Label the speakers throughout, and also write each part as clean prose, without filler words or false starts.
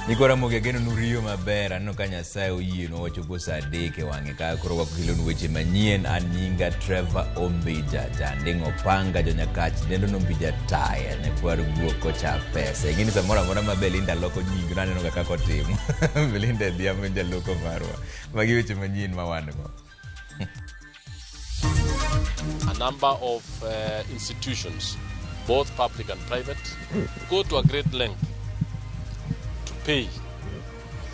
Speaker 1: Nyikwa Ramogi ageno nuriyo maber, aneno ka Nyasaye oyienwa wachopo saa 3 e wang'e ka koro wakelonu weche manyien. An nyinga Trevor Ombija, janding' opanga, jonyakach dendo nombija taya, nyakwar guok kocha pesa. Ing'e ni samoro amora ma Belinda loko nying naneno ga kaka otimo. Belinda Adhiambo en jaloko marwa. Magi weche manyien ma wan go.
Speaker 2: A number of institutions, both public and private, go to a great length to pay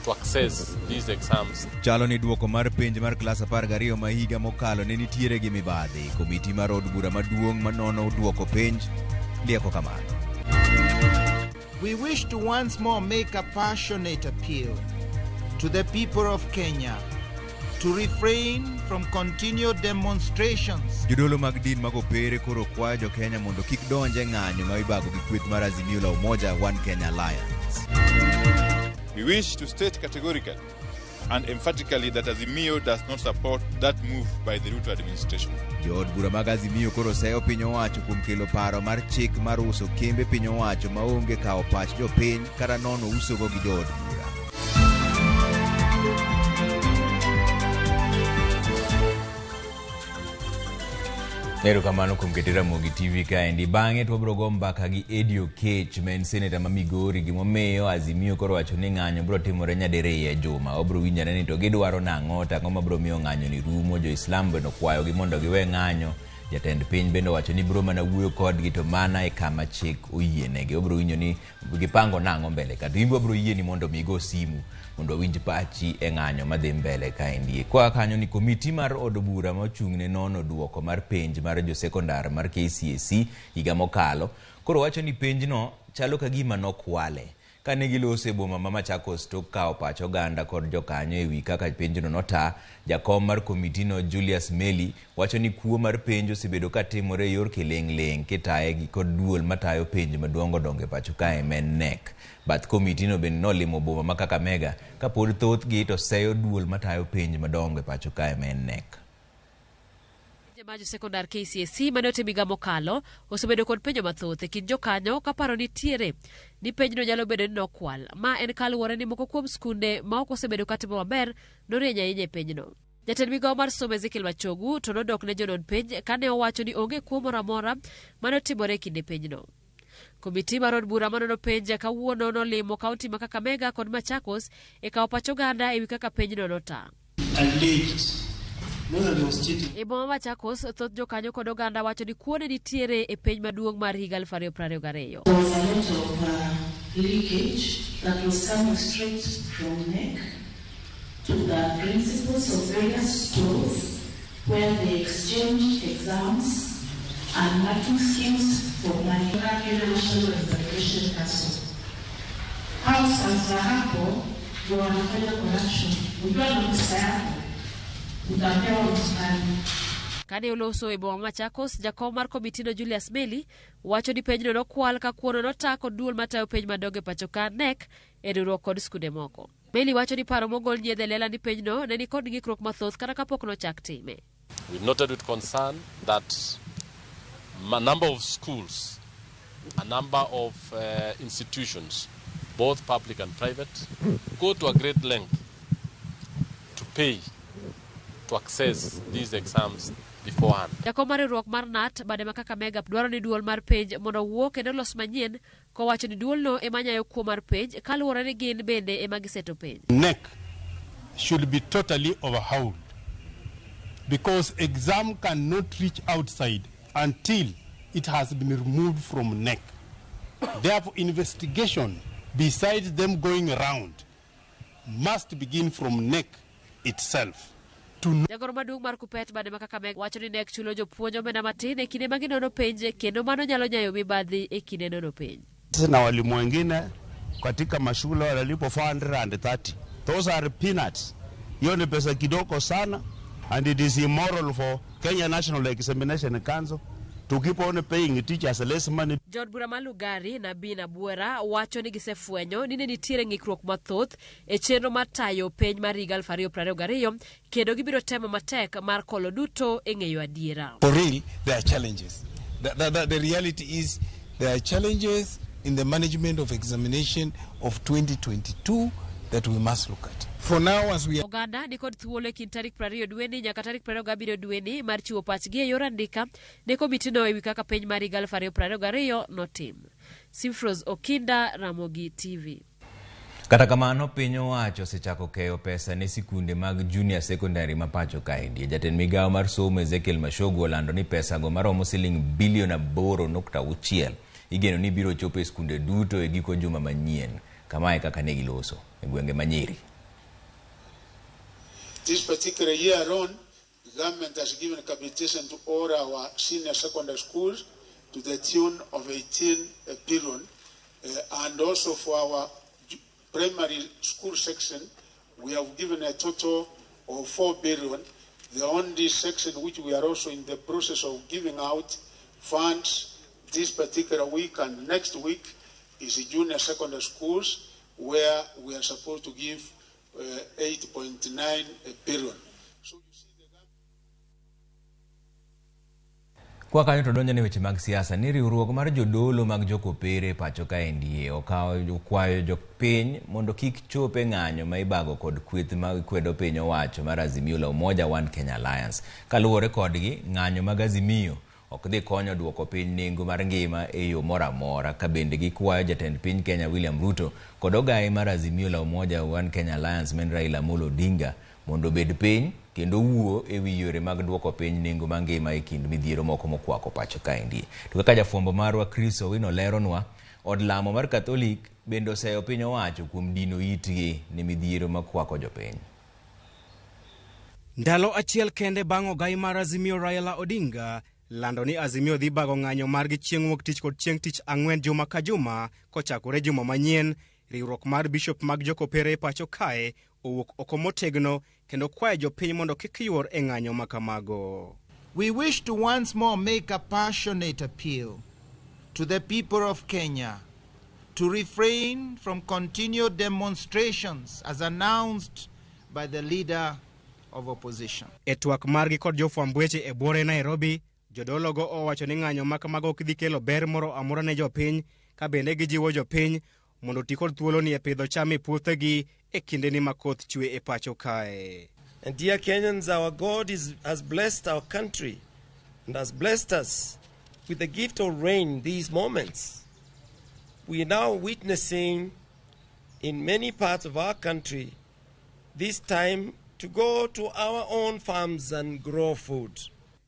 Speaker 2: to access these exams.
Speaker 1: Chalo ni duoko mar penj mar klas 12 ma higa mokalo ne nitiere gi mibadhi. Komiti mar od bura maduong' manono duoko penj lieko kamano.
Speaker 3: We wish to once more make a passionate appeal to the people of Kenya to refrain from continued demonstrations.
Speaker 1: Jodolo mag din mag Opere koro kwayo jo-Kenya mondo kik donj e ng'anyo ma ibago gi kweth mar Azimio la Umoja One Kenya Alliance.
Speaker 4: We wish to state categorically and emphatically that Azimio does not support that move by the Ruto administration.
Speaker 1: Jood bura mag Azimio koro seyo piny owacho kuom kelo paro mar chik mar uso kembe piny owacho maonge kawo pach jopiny kata nono usogo gi jood bura. Erokamano kuom kete Ramogi TV kaendi. Bang'e to wabiro go mbaka gi Eddie Okech ma en seneta ma Migori gimomiyo Azimio koro wacho ni ng'anyo biro timore nyadiriyo e juma. Wabiro winjo ane ni to gidwaro nang'o to ang'o mabiro miyo ng'anyo ni rumo. Jo-Islam bende okwayogi mondo giwe ng'anyo. Jatend piny bende owacho ni biro mana wuoyo kodgi to mana e kama chik oyienegi. Wabiro winjo ni gipango nang'o mbele ka. To in be wabiro yieni mondo mi igo simu mondo wawinj pachi e ng'anyo madhi mbele kaendi. Kwa kanyo ni komiti mar od bura ma ochung' ne nono duoko mar penj mar jo sekondar mar KCSE higa mokalo koro wacho ni penjno chalo ka gima nokwale. Kane giloso e boma ma Machakos tok kawo pach oganda kod jokanyo e wi kaka penjno nota, jakom mar komitino Julius Meli wacho ni kuo mar penj osebedo ka timore e yor kiling'ling' kitaye gi kod duol matayo penj madongo dongo e pacho kae ma en KNEC. Bath komitino bende nolimo boma ma Kakamega kapod thothgi to seyo duol matayo penj madongo e pacho kae ma en KNEC.
Speaker 5: Penje mar josekondar KCSE mane otim higa mokalo osebedo kod penjo mathoth e kind jokanyo kaparo nitiere ni penjno nyalo bedo ni nokwal. Ma en kaluwore ni moko kuom skunde ma ok osebedo katimo maber norieny ahinya e penjno. Jatend migawo mar somo Ezekiel Machogu to nodok ne jonon penj kane owacho ni onge kuo moro amora mane otimore e kinde penjno. Komiti mar od bura manono penj kawuono nolimo kaunti ma Kakamega kod Machakos e kawo pach oganda e wi kaka penjno nota. E boma ma Machakos, thoth jokanyo kod oganda wacho ni kuo ne nitiere e penj maduong' mar higa 2022.
Speaker 6: There was a lot of leakage that was coming straight from KNEC to the principals of various schools where they exchanged exams and marking schemes for money.
Speaker 7: Kenya National Examination Council. Hao sasa hapo ndio wanafanya corruption. Ukiwa na pesa yako utapewa mtihani.
Speaker 5: Kane oloso e boma ma Machakos, jakom mar komitino Julius Meli wacho ni penjno nokwal ka kuono nota kod duol matayo penj madongo e pacho ka KNEC e riwruok kod skunde moko. Meli wacho ni paro mogol nyiedhe lela ni penjno ne nikod ng'ikruok mathoth kata kapok nochak time.
Speaker 2: We noted with concern that a number of schools, a number of institutions, both public and private, go to a great length to pay to access these exams beforehand.
Speaker 5: Jakom mar riwruok mar KNUT bade ma Kakamega dwaro ni duol mar penj mondo owuo kendo los manyien kowacho ni duolno ema nyayo kuo mar penj kaluwore ni gin bende ema giseto penj.
Speaker 8: KNEC should be totally overhauled because exam cannot reach outside until it has been removed from KNEC. Therefore, investigation, besides them going round, must begin from KNEC itself. To
Speaker 5: Jagoro maduong' mar Kuppet bade ma Kakamega wacho ni KNEC chulo jopuonj omenda matin e kinde ma ginono penj kendo mano nyalo nyayo mibadhi e kinde nono penj.
Speaker 9: Na walimu wengine katika mashule wanalipwa 430. Those are peanuts. Hiyo ni pesa kidogo sana and it is immoral for Kenya National Examination Council to keep on paying teachers less money.
Speaker 5: Jood bura ma Lugari na Bina Buera wacho ni gisefwenyo ni ne nitiere ng'ikruok mathoth e chenro mar tayo penj mar higa 2022 kendo gibiro temo matek mar kolo duto e ng'eyo adiera.
Speaker 10: For real, there are challenges. The reality is there are challenges. in the management of examination of 2022 that we must look at. For now, as we are
Speaker 5: Oganda nikod thuolo e kind tarik 20 dweni nyaka tarik 27 dweni mar chiwo pachgi e yor andika ne komitino e wi kaka penj mar higa 2022 notim. Simfros Okinda, Ramogi TV.
Speaker 1: Kata kamano, piny owacho osechako keyo pesa ne sikunde mag junior secondary ma pacho kaendi. Jatend migawo mar somo Ezekiel Machogu olando ni pesago maromo siling bilion 8.6 igeno ni biro chopo e skunde duto e giko juma manyien. Kamae kaka ne giloso e gwenge ma Nyeri.
Speaker 11: This particular year alone, the government has given capitation to all our senior secondary schools to the tune of 18 billion, and also for our primary school section, we have given a total of 4 billion. The only section which we are also in the process of giving out funds this particular week and next week is junior secondary schools, where we are supposed to give 8.9 billion. So you see the
Speaker 1: Kwa kanyo to donjo ne weche mag siasa ni riwruok mar jodolo mag jokopere pacho kaendi okawo okwayo jopiny mondo kik chop e ng'anyo ma ibago kod kweth ma kwedo piny owacho mar Azimio la Umoja One Kenya Alliance. Kaluwore kodgi, ng'anyo mag Azimio ok dhi konyo duoko piny nengo mar ngima e yo moro amora, ka bende gikwayo jatend piny Kenya William Ruto kod ogaye mar Azimio la Umoja One Kenya Alliance men Raila Amolo Odinga mondo obed piny kendo wuo e wi yore mag duoko piny nengo mar ngima e kind midhiero moko mokwako pacho kaendi. To kaka jafwambo marwa Chris Owino leronwa, od lamo mar Katholik bende oseyo piny owacho kuom dino itgi ne midhiero makwako jopiny.
Speaker 12: Ndalo achiel kende bang' ogai mar Azimio Raila Odinga lando ni Azimio dhi bago ng'anyo margi chieng' wuok tich kod chieng' tich ang'wen juma ka juma kochakore juma manyien, riwruok mar bishop mag jokopere e pacho kae owuok oko motegno kendo kwayo jopiny mondo kik yuor e ng'anyo ma kamago.
Speaker 3: We wish to once more make a passionate appeal to the people of Kenya to refrain from continued demonstrations as announced by the leader of opposition.
Speaker 12: E twak margi kod jofwamb weche e buore Nairobi, jodologo owacho ni ng'anyo ma kamago ok dhi kelo ber moro amora ne jopiny, ka bende gijiwo jopiny mondo oti kod thuoloni e pidho cham e puothegi e kindeni ma koth chwe e pacho kae.
Speaker 13: And dear Kenyans, our God has blessed our country and has blessed us with the gift of rain these moments. We are now witnessing in many parts of our country this time to go to our own farms and grow food.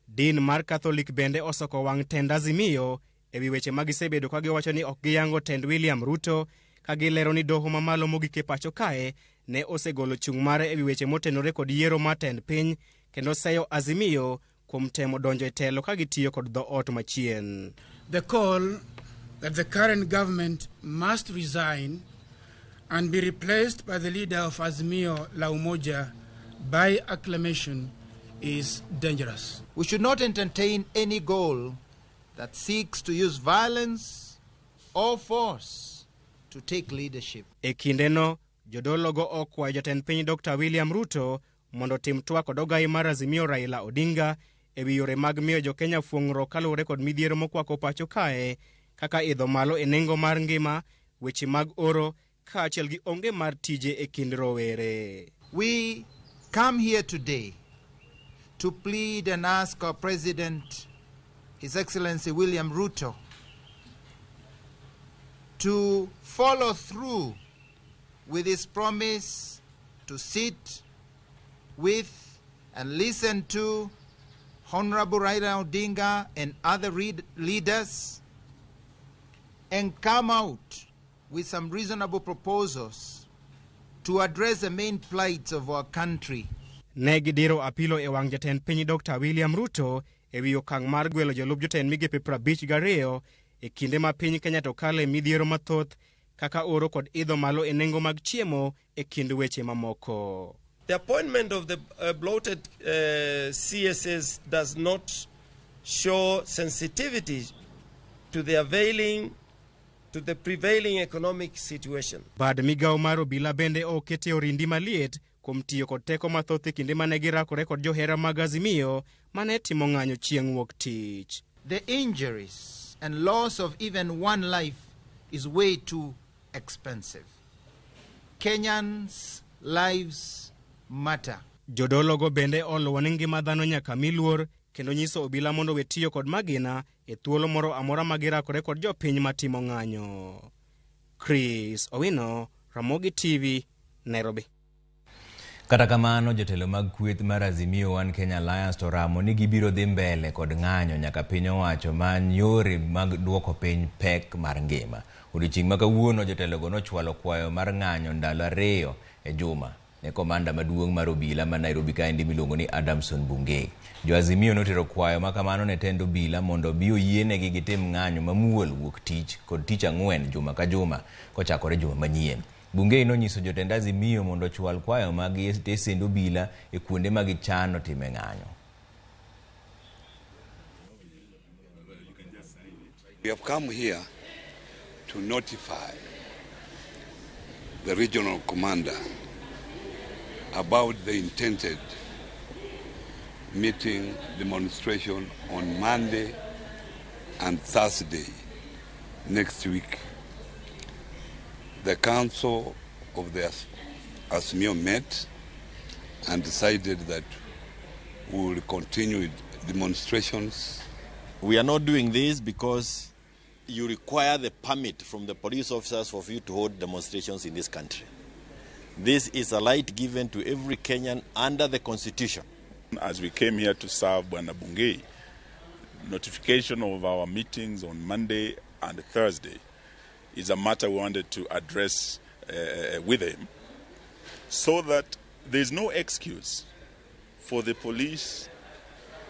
Speaker 12: Din mar Katholik bende osoko wang' tend Azimio e wi weche ma gisebedo ka giwacho ni ok giyango tend William Ruto, ka gilero ni doho mamalo mogik e pacho kae ne osegolo chung' mare e wi weche motenore kod yiero mar tend piny kendo seyo Azimio kuom temo donjo e telo ka gitiyo kod dhoot machien.
Speaker 14: The call that the current government must resign and be replaced by the leader of Azimio La Umoja by acclamation is dangerous.
Speaker 3: We should not entertain any goal that seeks to use violence or force to take leadership.
Speaker 12: E kindeno, jodologo okwayo jatend piny Dr. William Ruto mondo otim twak kod ogai mar Azimio Raila Odinga e wi yore mag miyo jokenya fuong'ruok kaluwore kod midhiero mokwako pacho kae kaka idho malo e nengo mar ngima, weche mag oro kaachiel gi onge mar tije e kind rowere.
Speaker 3: We come here today to plead and ask our President, His Excellency William Ruto, to follow through with his promise to sit with and listen to Honorable Raila Odinga and other leaders and come out with some reasonable proposals to address the main plights of our country.
Speaker 12: Ne gidiro apilo e wang' jatend piny Dr. William Ruto e wi okang' mar gwelo jolup jotend migepe 52 e kinde ma piny Kenya to kale midhiero mathoth kaka oro kod idho malo e nengo mag chiemo e kind weche mamoko.
Speaker 13: The appointment of the bloated CSs does not show sensitivity to the availing to the prevailing economic situation.
Speaker 12: Bad migawo mar obila bende okete orindi maliet kuom tiyo kod teko mathoth e kinde mane girakore kod johera mag Azimio mane timo ng'anyo chieng' wuok tich.
Speaker 3: The injuries and loss of even one life is way too expensive. Kenyans' lives matter.
Speaker 12: Jodologo bende oluwo ni ngima dhano nyaka mi luor kendo nyiso obila mondo we tiyo kod magina e thuolo moro amora ma girakore kod jopiny matimo ng'anyo. Chris Owino, Ramogi TV, Nairobi.
Speaker 1: Kata kamano, jotelo mag kweth mar Azimio One Kenya Alliance to ramo ni gibiro dhi mbele kod ng'anyo nyaka piny owacho many yore mag duoko piny pek mar ngima. Odiochieng' ma kawuono jotelogo nochwalo kwayo mar ng'anyo ndalo 2 e juma ne komanda maduong' mar obila ma Nairobi kaendi miluongo ni Adamson Bungei. Jo Azimio notero kwayo ma kamano ne tend obila mondo obi oyienegi gitim ng'anyo mamuol wuok tich kod tich ang'wen juma ka juma kochakore juma manyien. Bungei nonyiso jotend Azimio mondo ochwal kwayo mag tesend obila e kuonde ma gichano time ng'anyo.
Speaker 15: We have come here to notify the regional commander about the intended meeting demonstration on Monday and Thursday next week. The council of the Azimio met and decided that we will continue with demonstrations.
Speaker 16: We are not doing this because you require the permit from the police officers for you to hold demonstrations in this country. This is a right given to every Kenyan under the Constitution.
Speaker 4: As we came here to serve Bwana Bungei, notification of our meetings on Monday and Thursday is a matter we wanted to address with him, so that there is no excuse for the police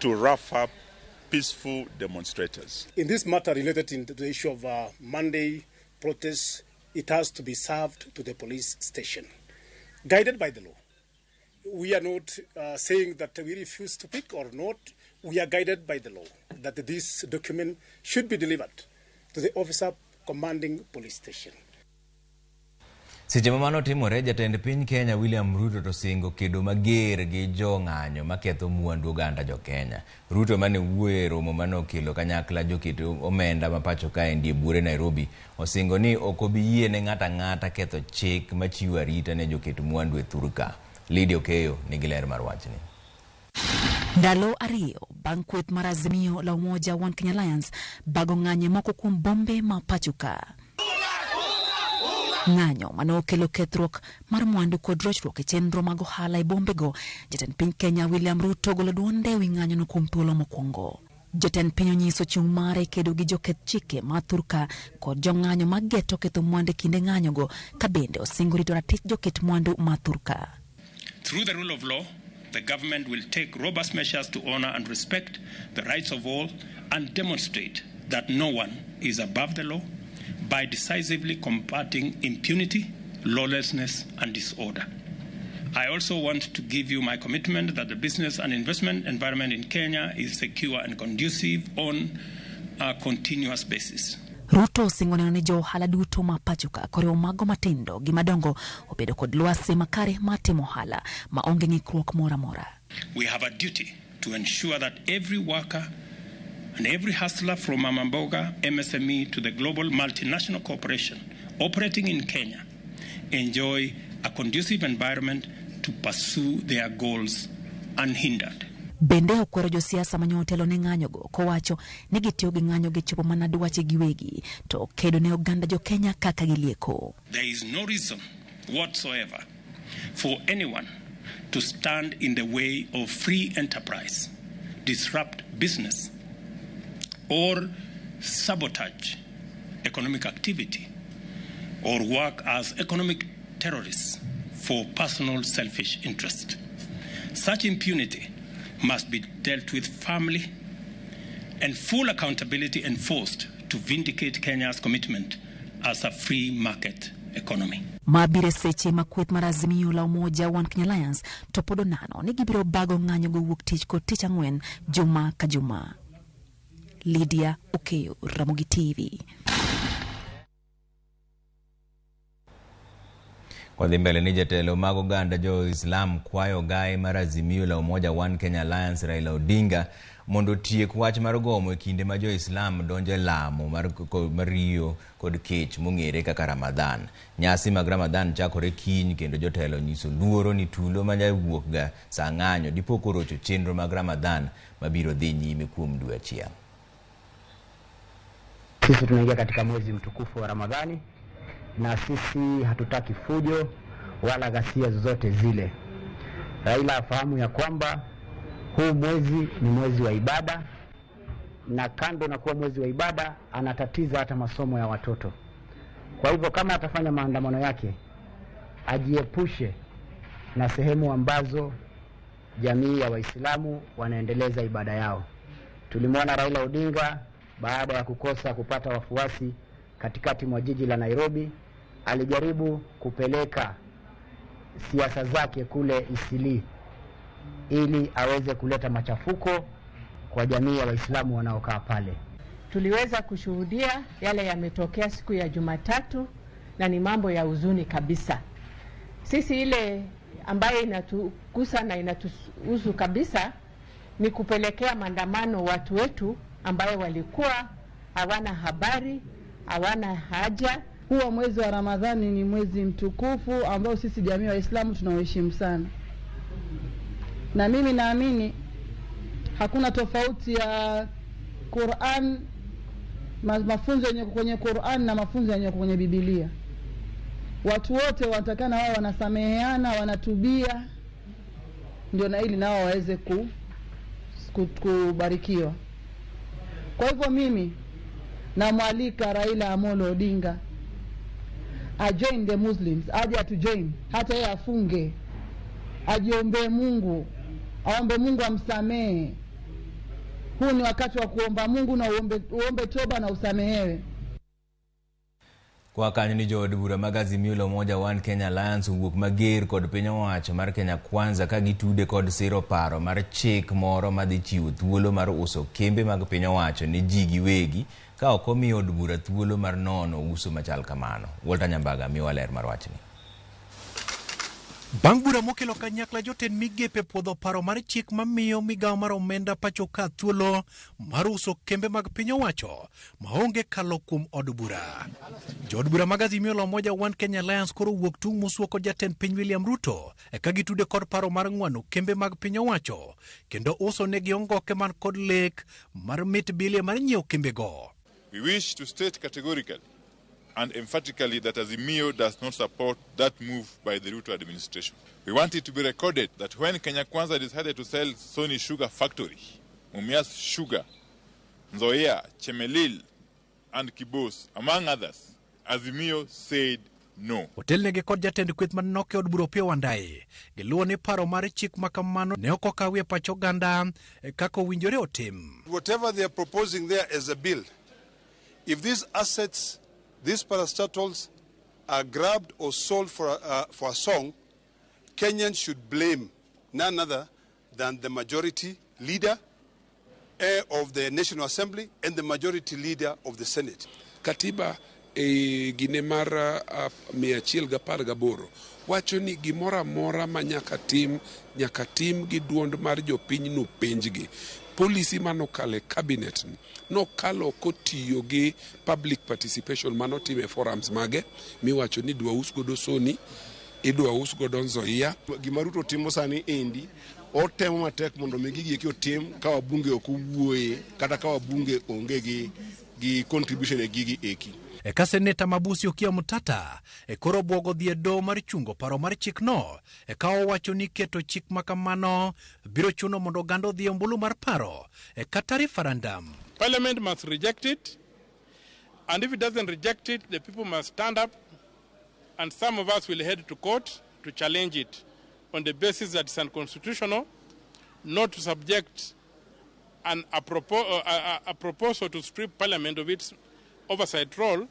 Speaker 4: to rough up peaceful demonstrators.
Speaker 17: In this matter related to the issue of Monday protests, it has to be served to the police station, guided by the law. We are not saying that we refuse to pick or not. We are guided by the law that this document should be delivered to the officer commanding police station.
Speaker 1: Seche ma mano timore, jatend piny Kenya William Ruto to singo kedo mager gi jo ng'anyo maketho mwandu oganda jo Kenya. Ruto mane wuoyo e romo mane okelo kanyakla joket omenda ma pacho kaendi e buore Nairobi osingo ni ok obi yie ne ng'ato ang'ata ketho chik machiwo arita ne joket mwandu e thurka. Lydia Okeyo nigi ler mar wachni.
Speaker 18: Ndalo 2 bang' kweth mar Azimio la Umoja One Kenya Alliance bago ng'anyo moko kuom bombe ma pacho ka. Ng'anyo mane okelo kethruok mar mwandu kod rochruok e chenro mag ohala e bombego, jatend piny Kenya William Ruto ogolo duonde ewi ng'anyono kuom thuolo mokwongo. Jatend piny onyiso chung' mare kedo gi joketh chike ma thurka kod jong'anyo mageto ketho mwandu e kinde ng'anyogo, ka bende osingo rito ratich joket mwandu ma thurka.
Speaker 19: Through the rule of law, the government will take robust measures to honor and respect the rights of all and demonstrate that no one is above the law by decisively combating impunity, lawlessness, and disorder. I also want to give you my commitment that the business and investment environment in Kenya is secure and conducive on a continuous basis.
Speaker 18: Ruto osingo neno ni jo ohala duto ma pacho ka koriwo mago matindo gi madongo obedo kod lwasi makare mar timo ohala ma onge ng'ikruok moro amora.
Speaker 19: We have a duty to ensure that every worker and every hustler from Mama Mboga, MSME to the global multinational corporation operating in Kenya enjoy a conducive environment to pursue their goals unhindered.
Speaker 18: Bende okwero josiasa mane otelo ne ng'anyogo kowacho ni gitiyo gi ng'anyo gichopo mana dwache giwegi to kedo ne oganda jo Kenya kaka gilieko.
Speaker 19: There is no reason whatsoever for anyone to stand in the way of free enterprise, disrupt business, or sabotage economic activity, or work as economic terrorists for personal selfish interest. Such impunity must be dealt with firmly and full accountability enforced to vindicate Kenya's commitment as a free market economy.
Speaker 18: Mabiro e seche ma kweth mar Azimio la Umoja One Kenya Alliance to pod onano ni gibiro bago ng'anyo go wuok tich kod tich ang'wen juma ka juma. Lydia Okeyo, Ramogi TV.
Speaker 1: Wadhi mbele ni jatelo mag oganda jo-Islam kwayo gae mar Azimio la Umoja One Kenya Alliance Raila Odinga mondo otiek wach mar gomo e kinde ma jo-Islam donjo e lamo mar riyo kod kech mong'ere kaka Ramadhan. Nyasi mag Ramadhan chakore kiny kendo jotelo nyiso luoro ni tulo manyawuok ga saa ng'anyo dipo korocho chenro mag Ramadhan mabiro dhi nyime kuom dwe achiel.
Speaker 20: Sisi tunaingia katika mwezi mtukufu wa Ramadhani na sisi hatutaki fujo wala ghasia zozote zile. Raila afahamu ya kwamba huu mwezi ni mwezi wa ibada, na kando na kuwa mwezi wa ibada anatatiza hata masomo ya watoto. Kwa hivyo kama atafanya maandamano yake ajiepushe na sehemu ambazo jamii ya Waislamu wanaendeleza ibada yao. Tulimwona Raila Odinga baada ya kukosa kupata wafuasi katikati mwa jiji la Nairobi, alijaribu kupeleka siasa zake kule Isili ili aweze kuleta machafuko kwa jamii ya Waislamu wanaokaa pale.
Speaker 21: Tuliweza kushuhudia yale yametokea siku ya Jumatatu na ni mambo ya huzuni kabisa. Sisi ile ambayo inatugusa na inatuhusu kabisa ni kupelekea maandamano watu wetu ambayo walikuwa hawana habari, hawana haja.
Speaker 22: Huo mwezi wa Ramadhani ni mwezi mtukufu ambao sisi jamii ya Waislamu tunauheshimu sana. Na mimi naamini hakuna tofauti ya Qur'an, mafunzo yenye kwenye Qur'an na mafunzo yenye kwenye Biblia. Watu wote wanatakana wao wanasameheana, wanatubia, ndio na ili nao waweze kubarikiwa. Kwa hivyo mimi namwalika Raila Amolo Odinga a join the Muslims, aje atujoin, hata yeye afunge, ajiombe Mungu, aombe Mungu amsamehe. Huu ni wakati wa kuomba Mungu na uombe toba na usamehewe.
Speaker 1: Kwa kanyo ni jood bura mag Azimio la Umoja One Kenya Alliance owuok mager kod piny owacho mar Kenya Kwanza ka gitude kod siro paro mar chik moro madhi chiwo thuolo mar uso kembe mag piny owacho ne ji giwegi ka ok omiyo od bura thuolo mar nono uso machal kamano. Walter Nyambaga miwa ler mar wachni.
Speaker 23: Bang' bura mokelo kanyakla jotend migepe puodho paro mar chik mamiyo migawo mar omenda pacho ka thuolo mar uso kembe mag piny owacho maonge kalo kuom od bura. Jood bura mag Azimio la Umoja One Kenya Alliance koro wuok tung' mosuo kod jatend piny William Ruto ka gitude kod paro mar ng'wano kembe mag piny owacho kendo uso negi ongoke man kod lek mar mit bilie mar nyiewo kembego.
Speaker 4: We wish to state categorically and emphatically that Azimio does not support that move by the Ruto administration. We want it to be recorded that when Kenya Kwanza decided to sell Sony Sugar Factory, Mumias Sugar, Nzoia, Chemelil, and Kibos, among others, Azimio said no.
Speaker 23: Otelnegi kod jatend kweth manok e od bura Opiyo Wandayi giluwo ni paro mar chik makamano ne ok okawi e pach oganda kaka owinjore otim.
Speaker 11: Whatever they are proposing there as a bill, if these assets, these parastatals are grabbed or sold for a song, Kenyans should blame none other than the majority leader of the National Assembly and the majority leader of the Senate.
Speaker 24: Katiba gine mar 118 wacho ni gimoro amora ma nyaka tim gi duond mar jopiny no penjgi. Policy manokalo e cabinet nokalo kotiyo gi public participation manotime forums mage miwacho ni idwa us godo Sony, idwa us godo Nzoia.
Speaker 25: Gima Ruto timo sani endi otemo matek mondo mi gigi eki otim ka wabunge ok owuoye kata ka wabunge onge gi contribution e gigi eki.
Speaker 23: Eka seneta Mabusi Okiya Mutata e koro bwogo dhi e doho mar chungo paro mar chikno eka owacho ni keto chik makamano biro chuno mondo oganda odhi e ombulu mar paro e kata referendum.
Speaker 26: Parliament must reject it, and if it doesn't reject it, the people must stand up, and some of us will head to court to challenge it on the basis that it's unconstitutional not to subject a proposal to strip Parliament of its oversight role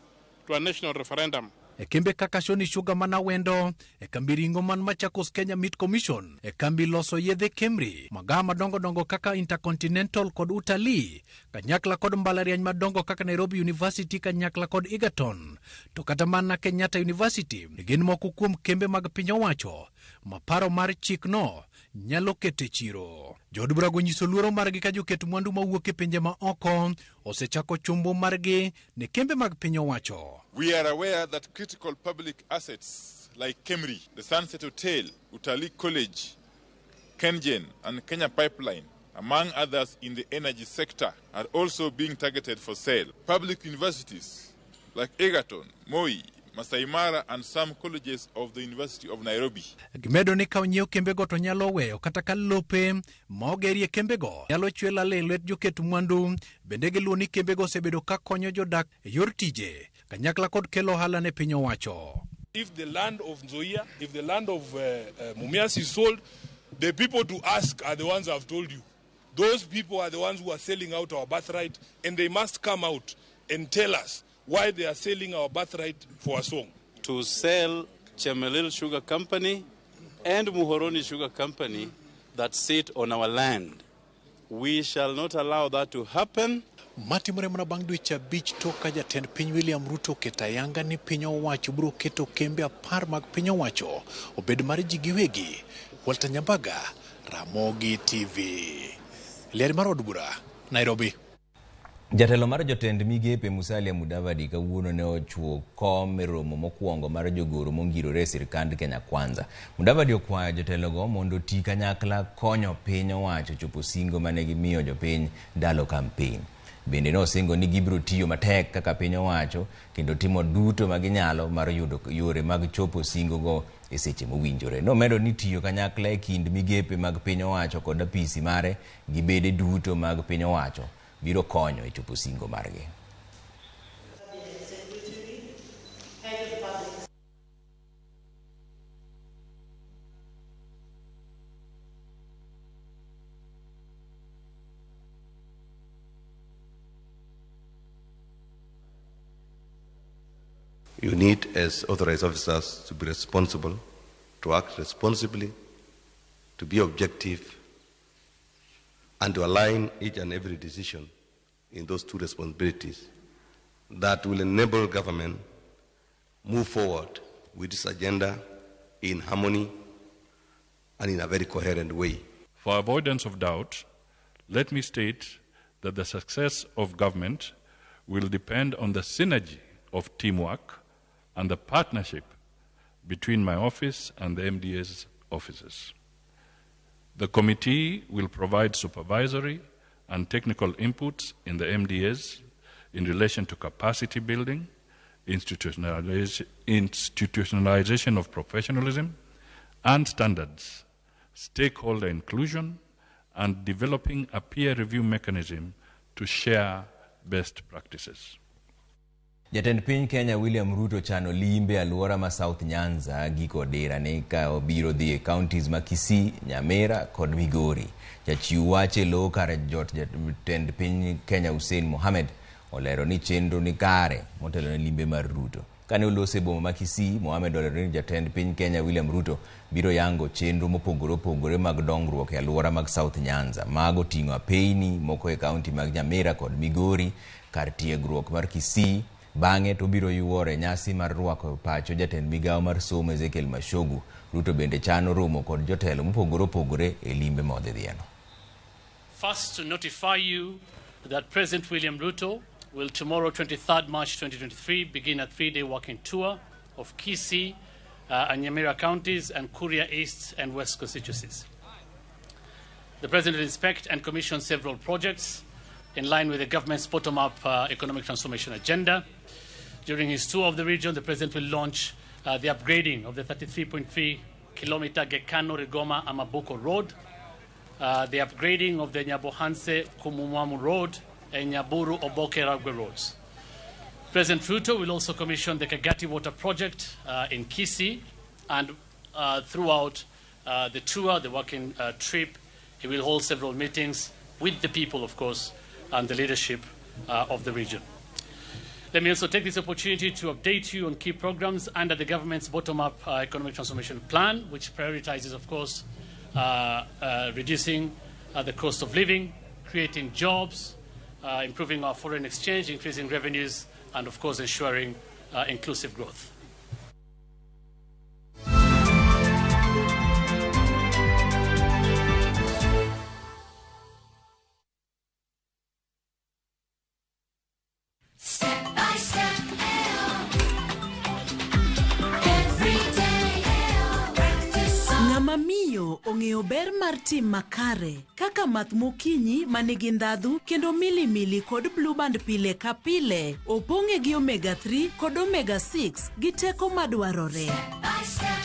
Speaker 26: to a national referendum.
Speaker 23: E kembe kaka Shoni Sugar man Awendo, e kambi ring'o man Machakos Kenya Meat Commission, e kambi loso yedhe Kemri, magawa madongo dongo kaka Intercontinental kod Utalii, kanyakla kod mbalariany madongo kaka Nairobi University kanyakla kod Egerton, to kata mana Kenyatta University gin moko kuom kembe mag piny owacho ma paro mar chikno nyalo keto e chiro. Jood burago nyiso luoro margi ka joket mwandu mawuok e pinje ma oko osechako chombo margi ne kembe mag piny owacho.
Speaker 2: We are aware that critical public assets like Kemri, the Sunset Hotel, Utalii College, Kengen and Kenya Pipeline, among others in the energy sector, are also being targeted for sale. Public universities like Egerton, Moi, Masai Mara and some colleges of the University of Nairobi.
Speaker 23: Gimedo ni ka onyiew kembego to nyalo weyo kata ka lope ma ogerie kembego nyalo chwe lal e lwet joket mwandu. Bende giluwo ni kembego osebedo ka konyo jodak e yor tije kanyakla kod kelo ohala ne piny owacho.
Speaker 6: If the land of Nzoia, if the land of Mumias is sold, the people to ask are the ones I've told you. Those people are the ones who are selling out our birthright, and they must come out and tell us why they are selling our birthright for a song.
Speaker 7: To sell Chemelil Sugar Company and Muhoroni Sugar Company that sit on our land. We shall not allow that to happen.
Speaker 23: Matimore mana bang' dweche 5 tok ka jatend piny William Ruto oketo ayanga ni piny owacho biro keto kembe 10 mag piny owacho obed mar ji giwegi. Walter Nyambaga, Ramogi TV. Ler mar od bura, Nairobi.
Speaker 1: Jatelo mar jotend migepe Musalia Mudavadi kawuono ne ochuo kom e romo mokwongo mar jogoro mongirore e sirkand Kenya Kwanza. Mudavadi okwayo jotelogo mondo oti kanyakla konyo piny owacho chopo singo mane gimiyo jopiny ndalo kampen. Bende nosingo ni gibiro tiyo matek kaka piny owacho kendo timo duto ma ginyalo mar yudo yore mag chopo singogo e seche mowinjore. Nomedo ni tiyo kanyakla e kind migepe mag piny owacho kod apisi mare gi bede duto mag piny owacho biro konyo e chopo singo margi.
Speaker 8: You need, as authorized officers, to be responsible, to act responsibly, to be objective, and to align each and every decision in those two responsibilities that will enable government move forward with this agenda in harmony and in a very coherent way.
Speaker 9: For avoidance of doubt, let me state that the success of government will depend on the synergy of teamwork and the partnership between my office and the MDA's offices. The committee will provide supervisory and technical inputs in the MDAs in relation to capacity building, institutionalization of professionalism and standards, stakeholder inclusion, and developing a peer review mechanism to share best practices.
Speaker 1: Jatend piny Kenya William Ruto chano limbe alwora ma South Nyanza giko dira ne ka obiro dhi e counties ma Kisii, Nyamira kod Migori. Jachiw wach e lo kar jot jatend piny Kenya Hussein Mohamed olero ni chenro ni kare motelo ne limbe mar Ruto. Kane olose e boma ma Kisii, Mohamed olero ni jatend piny Kenya William Ruto biro yango chenro mopogore opogore mag dongruok e alwora mag South Nyanza. Mago ting'o apeyni moko e county mag Nyamira kod Migori, kar tiegruok mar Kisii. Bang'e to biro yuore nyasi mar rwako pacho jatend migawo mar somo Ezekiel Machogu. Ruto bende chano romo kod jotelo mopogore opogore e limbe ma odhi dhieno.
Speaker 10: First, to notify you that President William Ruto will tomorrow, 23rd March 2023, begin a 3-day walking tour of Kisii and Nyamira counties and Kuria East and West constituencies. The President will inspect and commission several projects in line with the government's bottom-up economic transformation agenda. During his tour of the region, the President will launch the upgrading of the 33.3-kilometer Gekano-Rigoma-Amabuko Road, the upgrading of the Nyabohanse-Kumumwamu Road, and Nyaburu-Oboke-Ragwe Roads. President Ruto will also commission the Kagati Water Project in Kisii, and throughout the tour, the working trip, he will hold several meetings with the people, of course, and the leadership of the region. Let me also take this opportunity to update you on key programs under the government's bottom-up economic transformation plan, which prioritizes, of course, reducing the cost of living, creating jobs, improving our foreign exchange, increasing revenues, and, of course, ensuring inclusive growth.
Speaker 3: Step by step, every day, practice.
Speaker 5: Ng'ama miyo ong'eyo ber mar tim makare kaka math mokinyi manigi ndhadhu kendo milimili kod blue band pile ka pile opong'e gi omega 3 kod omega 6 gi teko madwarore.
Speaker 3: By step,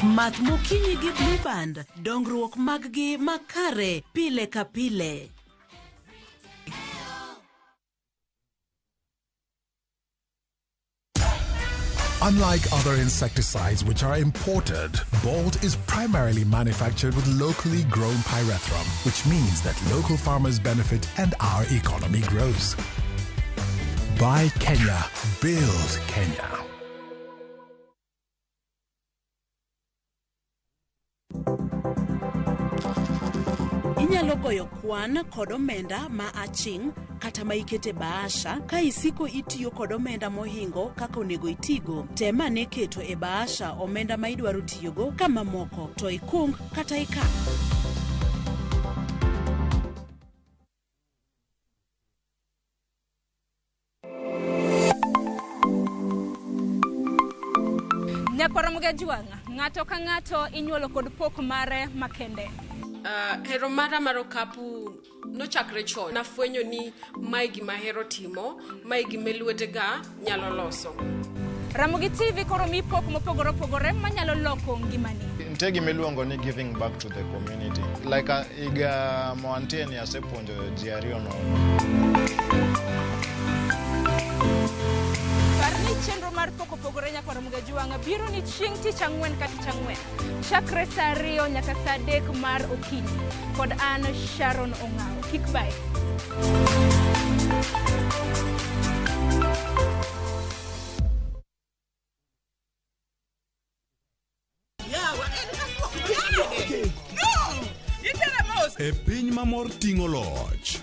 Speaker 5: Math mokinyi gi blue band dongruok mag-gi makare pile ka pile.
Speaker 12: Unlike other insecticides which are imported, Bolt is primarily manufactured with locally grown pyrethrum, which means that local farmers benefit and our economy grows. Buy Kenya, build Kenya.
Speaker 5: Inyalo goyo kwan kod omenda ma aching' kata ma ikete bahasha ka isiko itiyo kod omenda mohingo kaka onego itigo. Tem ane keto e bahasha omenda ma idwaro tiyogo ka mamoko to ikung kata ikan.
Speaker 13: Nyakwar Mgajwang', ng'ato ka ng'ato inyuolo kod pok mare makende.
Speaker 14: Hero mara mar okapu nochakre chon. Nafwenyo ni mae gima ahero timo, mae gima lwetega nyalo loso.
Speaker 13: Ramogi TV koro mi pok mopogore opogore manyalo loko ngimani.
Speaker 15: Nitie gima iluongo ni giving back to the community. Like higa moantie ni asepuonjo ji ariyo nono.
Speaker 13: Par ni chenro mar pok opogore nyakwar Mgajwang' biro ni chieng' tich ang'wen ka tich ang'wen. Chakre saa 2 nyaka saa 3 mar okinyi. Kod an Sharon Ong'awo. Kik bae.
Speaker 27: E piny mamor ting'o loch.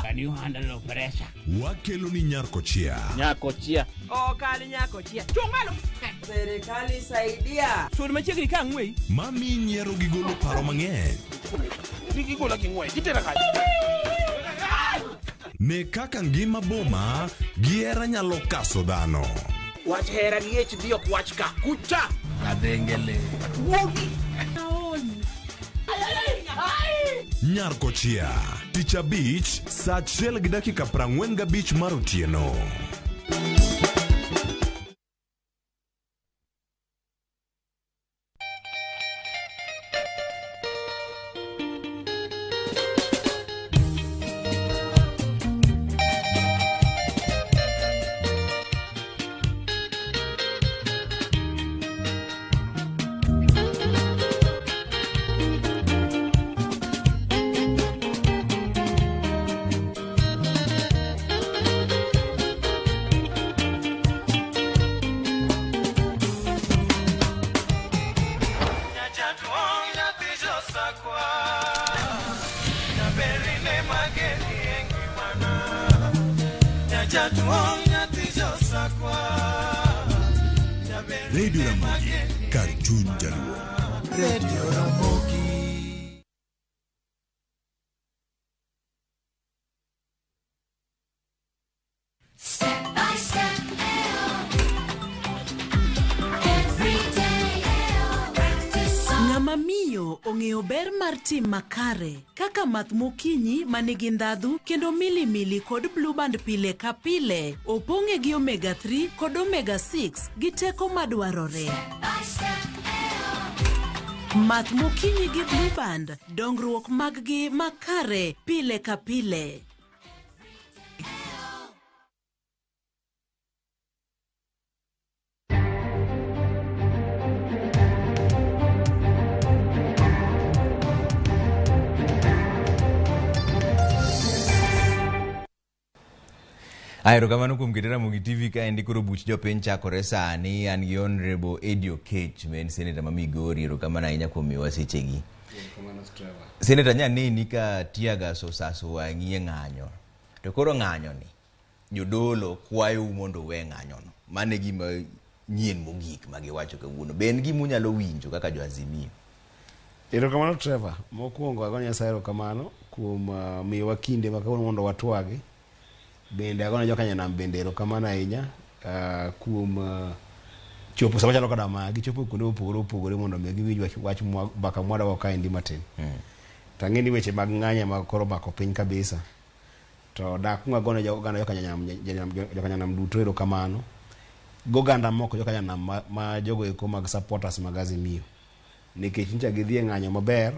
Speaker 28: Can you handle pressure?
Speaker 27: Wakelo ni Nyarkochia.
Speaker 28: Nyakochia.
Speaker 29: Okal nyakochia. Chung' malo. Serikali saidia.
Speaker 28: Sud machiegni ka ang'wei.
Speaker 27: Mami nyiero gi golo paro mang'eny.
Speaker 28: Gigola gi ng'wech. Gitera kanye?
Speaker 27: Ne kaka ngima boma gi hera nyalo kaso dhano.
Speaker 28: Wach hera gi HD ok wach ka. Kucha. Adhengele. Wuogi.
Speaker 27: Nyarkochia. Tich abich saa 1:45 mar otieno. Radio Ramogi, kar chuny jaluo.
Speaker 30: Radio Ramogi.
Speaker 3: Step by step, every day, practice.
Speaker 5: Ng'ama miyo ong'eyo ber mar tim makare kaka math mokinyi manigi ndhadhu kendo milimili kod blue band pile ka pile opong'e gi omega 3 kod omega 6 gi teko madwarore.
Speaker 3: By step,
Speaker 5: Math mokinyi gi blue band dongruok mag-gi makare pile ka pile.
Speaker 1: Aya, erokamano kuom kete Ramogi TV kaendi koro buch jopiny chakore sani. An gi Honorable Eddie Oketch ma en seneta ma Migori. Erokamano ahinya kuom miyowa sechegi. Seneta nyaneni ka tear gas osaso wang'i e ng'anyo. To koro ng'anyo ni jodolo kwayou mondo uwe ng'anyono. Mano e gima nyien mogik ma giwacho kawuono. Be en gima unyalo winjo kaka jo Azimio?
Speaker 4: Erokamano Trevor. Mokwongo ago Nyasaye erokamano kuom miyowa kinde ma kawuono mondo watwagi. Bende agone joka nyanam bende erokamano ahinya kuom chopo sama chalo koda ma gichopo kuonde mopogore opogore mondo mi giwinj wach, wach mbaka mwadago kaendi matin. To ang'e ni weche mag ng'anyo ema koro omako piny kabisa. To dakwong agone oganda joka nyanam, joka nyanam duto erokamano. Goganda moko joka nyanam ma jogo eko mag supporters mag Azimio. Nikech nyocha gidhi e ng'anyo maber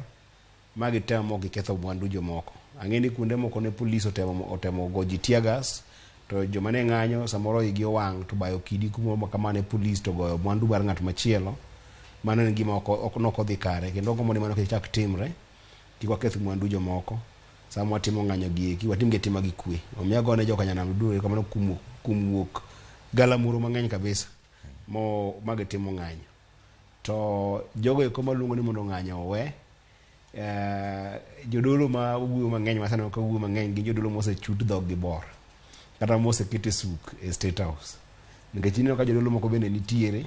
Speaker 4: ma gitemo mok giketho mwandu jomoko. Ang'e ni kuonde moko ne polis otemo go ji tear gas to joma ne ng'anyo samoro igi owang' to bayo kidi kumoro ma kamano e polis to goyo mwandu mar ng'at machielo. Mano en gima ok odhi kare kendo agombo ni mano kik chak timre. Kik waketh mwandu jomoko. Sama watimo ng'anyo gi eki, watim gi atima gi kwe. Omiyo agone joka nyanam duto erokamano kuom wuok galamoro mang'eny kabisa mo ma gitimo ng'anyo. To jogo eko maluongo ni mondo ng'anyo owe, jodolo ma wuoyo mang'eny ma sani ka wuoyo mang'eny gin jodolo mosechut dhog gi bor kata moseket e suk e State House. Nikech ineno ka jodolo moko bende nitiere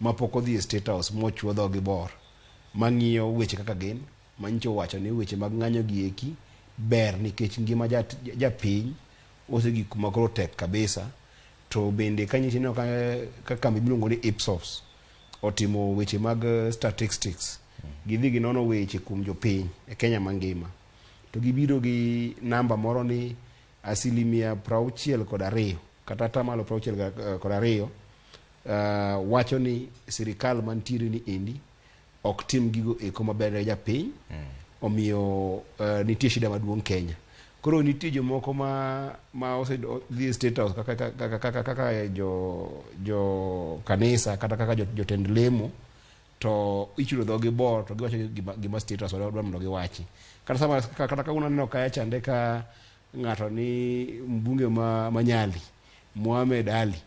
Speaker 4: mapok odhi e State House mochuo dhog gi bor mang'iyo weche kaka gin manyicho owacho ni weche mag ng'anyo gi eki ber nikech ngima japiny osegik kuma koro tek kabisa. To bende ka nyicho ineno ka kambi miluongo ni Ipsos otimo weche mag statistics, gidhi ginono weche kuom jopiny e Kenya mangima to gibiro gi namba moro ni asilimia 62 kata atamalo 62 wacho ni sirikal mantiere ni endi ok tim gigo eko maber ne japiny. Omiyo nitie shida maduong' Kenya. Koro nitie jomoko ma osedhi e State House kaka jo kanisa kata kaka jotend lemo to ichulo dhogi bor to giwacho gima State House dwa mondo giwachi. Kata sama kata kawuono aneno kacha chande ka ng'ato ni mbunge ma Nyali Mohamed Ali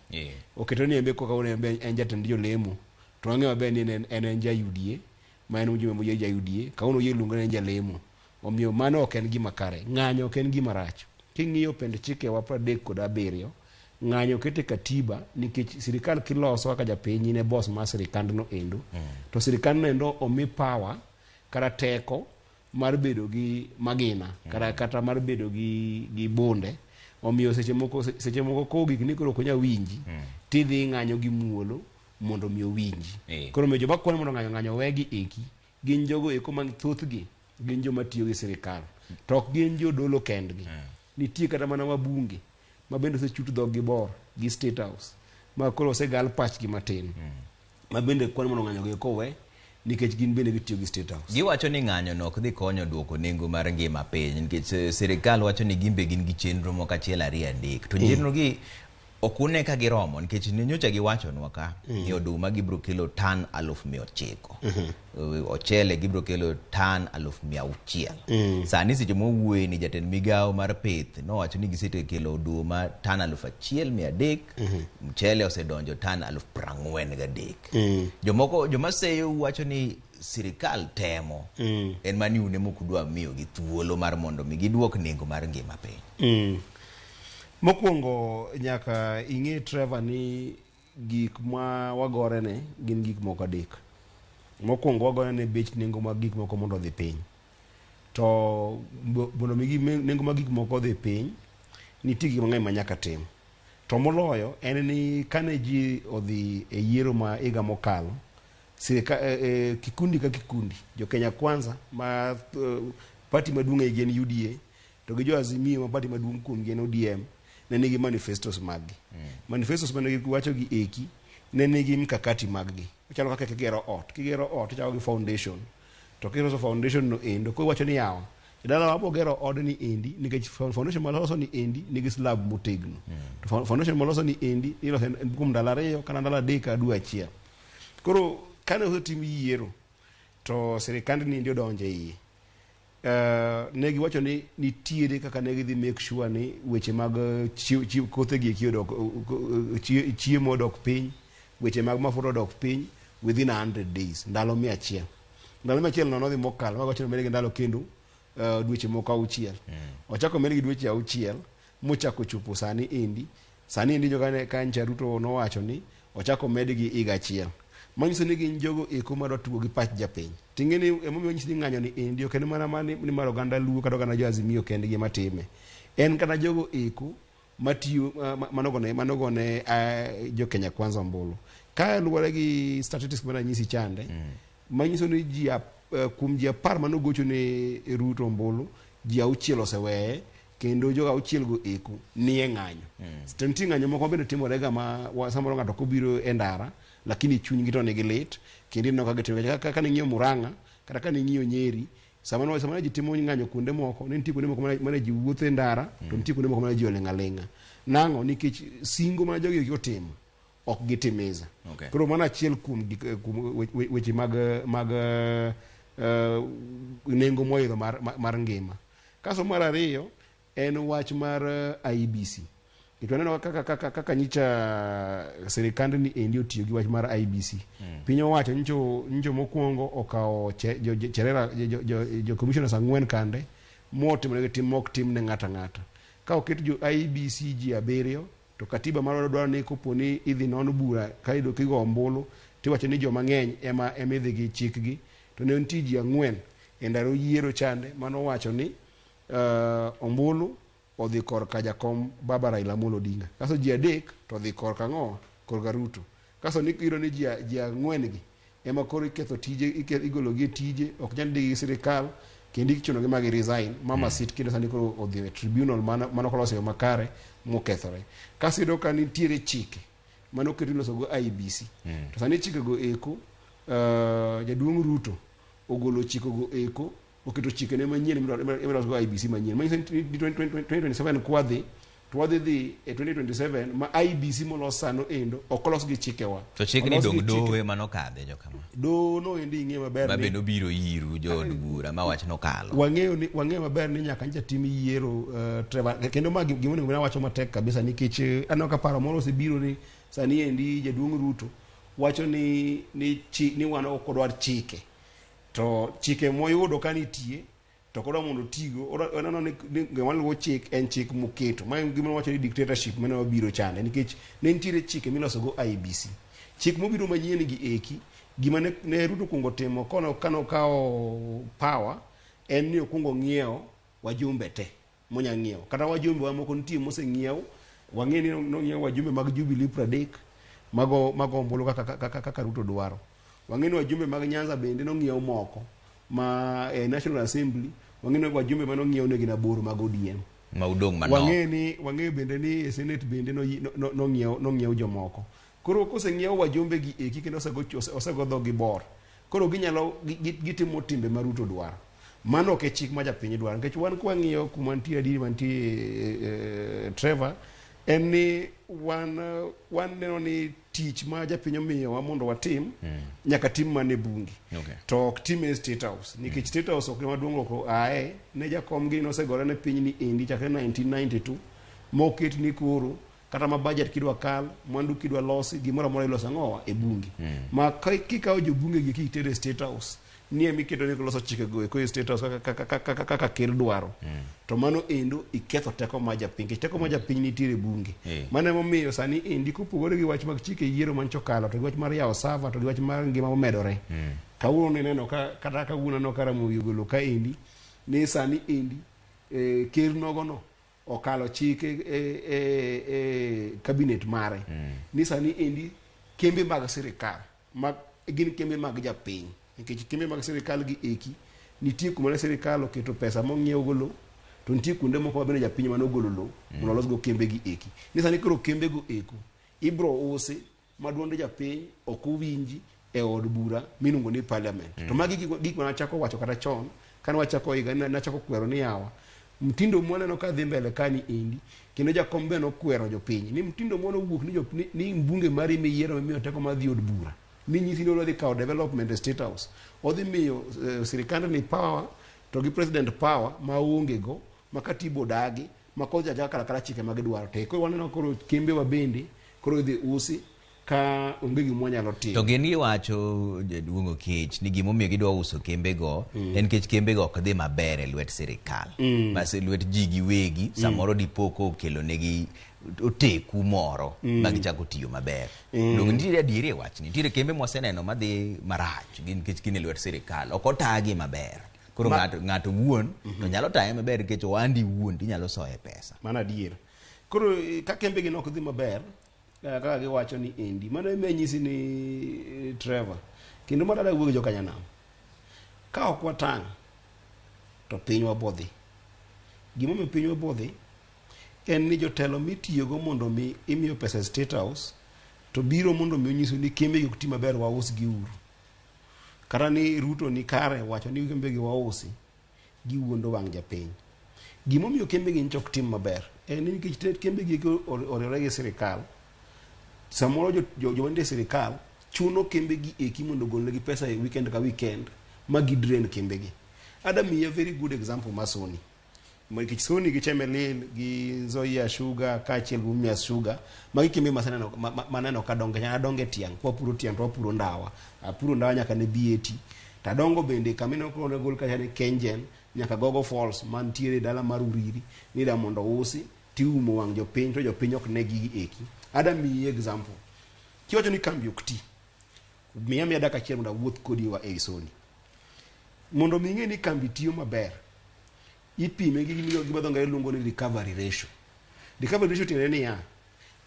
Speaker 4: oketo ni embe koka embe en jatend jolemo to wang'eyo maber ni en ja UDA ma en mjumbe moyier ja UDA kawuono oyie luonge ni en jalemo. Omiyo mano ok en gima kare. Ng'anyo ok en gima rach. King'iyo pend chikewa 37, ng'anyo okete katiba nikech sirikal kiloso kaka japiny in e boss mar sirikandno endo. To sirikandno endo omi power kata teko mar bedo gi magina kata mar bedo gi bunde. Omiyo seche moko kogik ni koro ok onyal winji, tidhi ng'anyo gi muolo mondo mi owinji. Koro omiyo joma kwayo mondo ng'anyo wegi eki gin jogo eko ma thothgi gin joma tiyo gi sirikal to ok gin jodolo kendgi. Nitie kata mana wabunge ma bende osechut dhog gi bor gi State House ma koro osegal pachgi matin ma bende kwan mondo ng'anyo gi kowe nikech gin bende gitiyo gi State House.
Speaker 1: Giwacho ni ng'anyo no ok dhi konyo duoko nengo mar ngima piny nikech sirikal wacho ni gin be gin gi chenro moko 1 2 3 to chenro gi ok une ka giromo nikech nyocha giwachonwa ka ni oduma gibiro kelo tan 900,000. Ochele gibiro kelo tan 600,000. Sani seche mwawuoye ni jatend migawo mar pith nowacho ni gisekelo oduma tan 1300, mchele osedonjo tan 43,000. Jomoko joma seyo wacho ni sirikal temo en mani une mok udwa miyogi thuolo mar mondo mi giduok nengo mar ngima piny.
Speaker 4: Mokwongo nyaka ing'e Trevor ni gik ma wagorene gin gik moko adek. Mokwongo wagorene bech nengo mag gik moko mondo odhi piny. To mondo mi nengo mag gik moko odhi piny, nitie gik mang'eny ma nyaka tim. To moloyo en ni kane ji odhi e yiero ma higa mokalo, kikundi ka kikundi, jo Kenya Kwanza ma party maduong' e en UDA, to gi jo Azimio ma party maduong' kuomgi en ODM, ne nigi manifestos maggi. Manifestos mane giwacho gi eki ne nigi mkakati maggi. Ochalo kaka kigero ot, kigero ot ichako gi foundation. To kiloso foundation no endo, kowacho ni yawa, dala wa bogero odni endi nikech foundation maloso ni endi nigi slab motegno. To foundation maloso ni endi iloso kuom ndalo 2 kata ndalo 3 kata dwe 1. Koro kane osetim yiero to sirikand ni endi odonjo e iye. Ne giwacho ni nitiere kaka ne gidhi make sure ni weche mag kothe gi eki odok, chiemo odok piny, weche mag mafuta odok piny within 100 days, ndalo 100. Ndalo 100 no nodhi mokalo, mawacho ni omedgi ndalo kendo dweche moko 6. Ochako omedgi dweche 6 mochako chopo sani endi. Sani endi joka ka ncha Ruto nowacho ni ochako omedgi higa achiel. Manyiso ni gin jogo eko madwa tugo gi pach japiny. Ting'e ni emomiyo nyisi ni ng'anyo ni endi ok en mana ni mar oganda Luo kata oganda jo Azimio kendgi ema time. En kata jogo eko matiyo manogone jo Kenya Kwanza ombulu. Ka luwore gi statistics mana nyisi chande, manyiso ni ji kuom ji 10 manogocho ne Ruto ombulu, ji 6 oseweye, kendo jogo 6 go eko nie ng'anyo. To nitie ng'anyo moko bende timore ga ma samoro ng'ato kobiro e ndara, lakini chunygi to nigi lit, kendo ineno ka gitimo. Kaka ning'iyo Murang'a, kata ka ning'iyo Nyeri, sama ji timo ng'anyo kuonde moko, ne nitie kuonde moko mane ji wuotho e ndara, to nitie kuonde moko mane ji oling' aling'a. Nang'o? Nikech singo ma jogi otimo ok gitimiza. Koro mano achiel kuom kuom weche mag nengo moidho mar ngima. Kaso mar ariyo en wach mar IEBC. Nikech waneno kaka nyicha sirikand ni endi otiyo gi wach mar IEBC. Piny owacho nyicho mokwongo okawo Cherera jo commissioners 4 kande motimonegi tim mok tim ne ng'ato ang'ata. Ka oket jo IEBC ji 7 to katiba marwa dwaro ni kopo ni idhi non bura ka ido kigo ombulu tiwacho ni joma ng'eny ema idhi gi chikgi, to ne nitie ji 4 e ndalo yiero chande manowacho ni ombulu odhi korka jakom Baba Raila Amolo Odinga. Kaso ji 3 to odhi korka ang'o? Korka Ruto. Kaso ni iyudo ni ji 4 gi ema koro iketho tije, igolo gi e tije, ok nyal ndikgi gi sirikal, kendo ichuno gi magi resign. Mama sit kendo sani koro odhi e tribunal mano koloso yo makare mokethore. Kaso iyudo ka nitiere chike mano oketo iloso go IEBC. To sani chike go eko, jaduong' Ruto ogolo chike go eko, oketo chike ne manyien miloso go IEBC manyien. Manyiso ni 2027 kwadhi, to wadhi dhi e 2027 ma IEBC molos sano endo ok olos gi chikewa.
Speaker 1: To chikni dong dowe manokadhe jokama.
Speaker 4: Doho no endi ing'e maber
Speaker 1: ni ma bende obiro iru jood bura ma wach nokalo.
Speaker 4: Wang'eyo maber ni nyaka ncha tim yiero Trevor, kendo ma gima onego bed awacho matek kabisa nikech aneno ka paro moro osebiro ni sani endi jaduong' Ruto wacho ni wan ok odwar chike. To chike moyudo ka nitie to kodwa mondo otigo, oneno ni gima luwo chik en chik moketo. Ma en gima wacho ni dictatorship mane wabiro chande nikech ne nitiere chike miloso go IEBC. Chik mobiro manyien gi eki, gima ne Ruto okuongo timo kano okawo power en ni okuongo ng'iewo wajumbe te monya ng'iewo. Kata wajumbe wa moko nitie moseng'iew, wang'e ni nong'iewo wajumbe mag Jubilee 30 mago ombulu kaka Ruto dwaro. Wang'e ni wajumbe mag Nyanza bende nong'iewo moko ma National Assembly, wang'e ni wajumbe mane ong'iew ne gin 8 mag ODM.
Speaker 1: Ma udong' manok.
Speaker 4: Wang'e bende ni e Senate bende nong'iew jomoko. Koro koseng'iew wajumbe gi eki kendo osego dhogi bor. Koro ginyalo gitimo timbe ma Ruto dwaro. Mano ok e chik ma japiny dwaro. Nikech wan kwang'iyo kuma nitie adieri mantie Trevor, en ni wan neno ni tich ma japiny omiyowa mondo watim nyaka tim mana e bunge. To ok tim e State House. Nikech State House ok ema duong' ok ae ne jakom gi nosegore ne piny ni endi chakre 1992 moket ni koro kata ma budget kidwa kal, mwandu kidwa losi, gimoro amora iloso ang'owa e bunge. Ma kikawo jobunge gi kitere e State House, nie miketo ni loso chike go eko e State House kaka ker dwaro. To mano endo iketho teko ma japiny, nikech teko ma japiny nitiere e bunge. Mano emomiyo sani endi kopogore gi wach mag chike yiero mancho kalo, to gi wach mar yawo server, to gi wach mar ngima momedore. Kawuono ineno kata kawuono aneno ka Ramogi ogolo ka endi, ni sani endi ker nogono okalo chike e cabinet mare. Ni sani endi kembe mag sirikal gin kembe mag japiny. Nikech kembe mag sirikal gi eki nitie kuma ne sirikal oketo pesa mong'iew go lowo, to nitie kuonde moko ma bende japiny mane ogolo lowo mondo olos go kembe gi eki. Ni sani koro kembe go eko ibro usi ma duond japiny ok owinji e od bura miluongo ni parliament. To magi gik mane achako wacho kata chon kane wachako higa nachako kwero ni yawa mtindo mwaneno ka dhi mbele kani endi, kendo jakom be nokwero jopiny ni mtindo mwana owuok ni mbunge mari miyiero mimiyo teko mar dhi od bura ni nyisi ni odhi kawo development e State House, odhi miyo sirikand ni power, To gi president power ma oonge go, ma katiba odagi, ma kodhi achaka kala kala chike ma gidwaro te. Koro waneno koro kembe wa bende koro idhi usi ka onge gima wanyalo timo.
Speaker 1: To gin giwacho jaduong' Okech ni gimomiyo gidwa uso kembego en nikech kembego ok dhi maber e lwet sirikal. Bas e lwet ji giwegi samoro dipo kokelo negi oteku moro ma gichako tiyo maber. Donge nitiere adieri e wachni? Nitiere kembe mwaseneno madhi marach gin nikech gin e lwet sirikal. Ok otagi maber. Koro ng'ato wuon to nyalo taye maber nikech ohandi wuon tinyalo soye pesa.
Speaker 4: Mano adier. Koro ka kembe gi nok dhi maber, kaka giwacho ni endi, mano ema nyisi ni Trevor, kendo mano adwa wuoyo gi jokanyanam. Ka ok watang' to pinywa bodhi. Gimomiyo pinywa bodhi en ni jotelo mitiyogo mondo mi imiyo pesa e State House to biro mondo mi onyisu ni kembe gi ok ti maber wausgi uru. Kata ni Ruto ni kare wacho ni kembe gi wausi, giwuondo wang' japiny. Gimomiyo kembe gi nyocha ok tim maber en ni nikech kembe gi oriwore gi sirikal, samoro joma nitie e sirikal chuno kembe gi eki mondo ogolnegi pesa e weekend ka weekend ma gi drain kembe gi. Ada miyi a very good example mar Sony. Nikech Sony gi Chemelil gi Nzoia Sugar kaachiel gi Mumias Sugar, magi kembe maseneno maneno ka dongo. Adongo e tiang', kwapuro tiang' to wapuro ndawa. Apuro ndawa nyaka ne BAT. To adongo bende kama ineno gol kacha ni Kengen nyaka Gogo Falls mantiere e dala mar Uriri ni da mondo usi tiumo wang' jopiny to jopiny ok ne gigi eki. Ada miyi example. Kiwacho ni kambi ok ti, miya miya dakika achiel mondo awuoth kodi wa ei Sony. Mondo mi ing'e ni kambi tiyo maber, ipime gi gima dho ngere luongo ni recovery ratio. Recovery ratio tiende niya,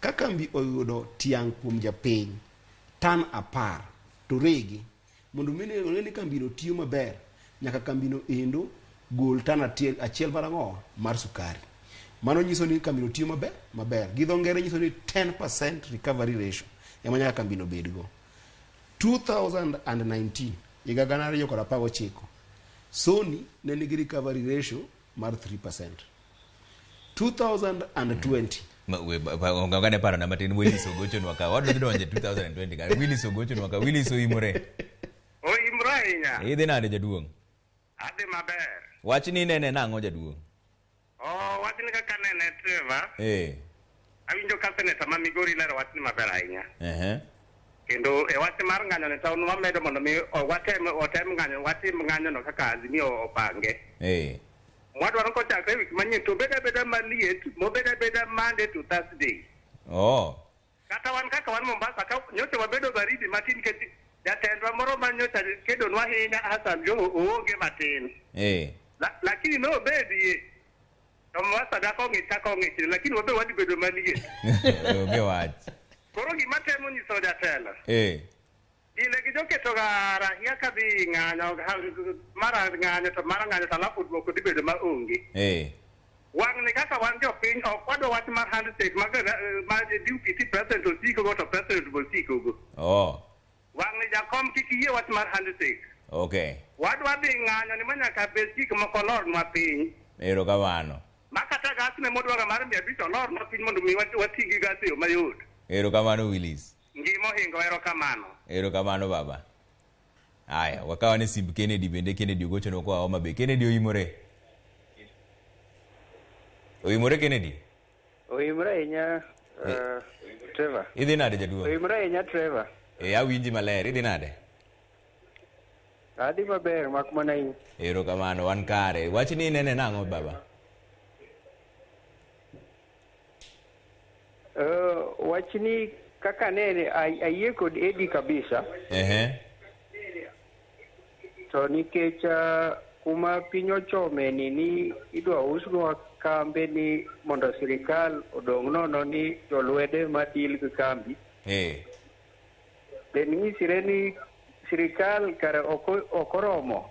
Speaker 4: ka kambi oyudo tiang' kuom japiny tan 10 to regi, mondo mi ong'e ni kambino tiyo maber, nyaka kambino endo gol tan achiel mar ang'o? Mar sukari. Mano nyiso ni kambino tiyo maber. Gi dho ngere nyiso ni 10% recovery ratio ema nyaka kambino bedgo. 2019, higa 2019, Sony ne nigi recovery ratio mar 3%. 2020.
Speaker 1: Ongane paro na matin Willis ogochonwa ka. Wadwa donjo 2020 ka. Willis ogochonwa ka. Willis oimore.
Speaker 11: Oimore ahinya.
Speaker 1: Idhi nade jaduong'?
Speaker 11: Adhi maber.
Speaker 1: Wachni nene nang'o jaduong'?
Speaker 11: Oh, wachni kaka nene Trevor. Awinjo ka seneta ma Migori lero wachni maber ahinya. Kendo e wach mar ng'anyo ne town wamedo mondo mi watem ng'anyo, watim ng'anyo no kaka Azimio opange. Mwadwaro kochakre wik manyien to obed abeda maliet, mobed abeda Monday to Thursday. Kata wan kaka wan Mombasa, ka nyocha wabedo baridi matin nikech jatendwa moro ma nyocha kedonwa ahinya Hassan Joho oonge matin. Lakini nobedie. To Mombasa dak ong'ich kaka ong'ich, lakini wabe wadhi bedo maliet.
Speaker 1: Onge wach.
Speaker 11: Koro gima temo nyiso jatelo. Gine gi joketo ga rahia kadhi ng'anyo, mara ng'anyo to mara ng'anyo to alafu duoko dhi bedo maonge. Wang'ni kaka wan jopiny ok wadwa wach mar handshake ma deputy president osikogo to president be osikogo. Wang'ni jakom kik iyie wach mar handshake. Wadwa dhi ng'anyo ni manyaka bed gik moko lornwa piny.
Speaker 1: Erokamano.
Speaker 11: Ma kata gas ne modwaga mar 500 olornwa piny mondo mi wati gi gas e yo mayot.
Speaker 1: Erokamano Willis.
Speaker 11: Ngima ohingo, erokamano.
Speaker 1: Erokamano baba. Aya, wakawa ne simb Kennedy bende Kennedy ogochonwa koa Homa Bay. Kennedy oimore. Oimore Kennedy?
Speaker 16: Oimore ahinya, Trevor.
Speaker 1: Idhi nade jaduong'?
Speaker 16: Oimore ahinya Trevor.
Speaker 1: Awinji maler, idhi nade?
Speaker 16: Adhi maber, mak mana in.
Speaker 1: Erokamano, wan kare. Wachni inene nang'o baba?
Speaker 16: Wachni kaka nene ayie kod Eddie kabisa. To nikech kuma piny ochome ni idwa usnwa kambe ni mondo sirikal odong' nono ni jolwede ma deal gi kambi. Ben nyisire ni sirikal kare ok oromo.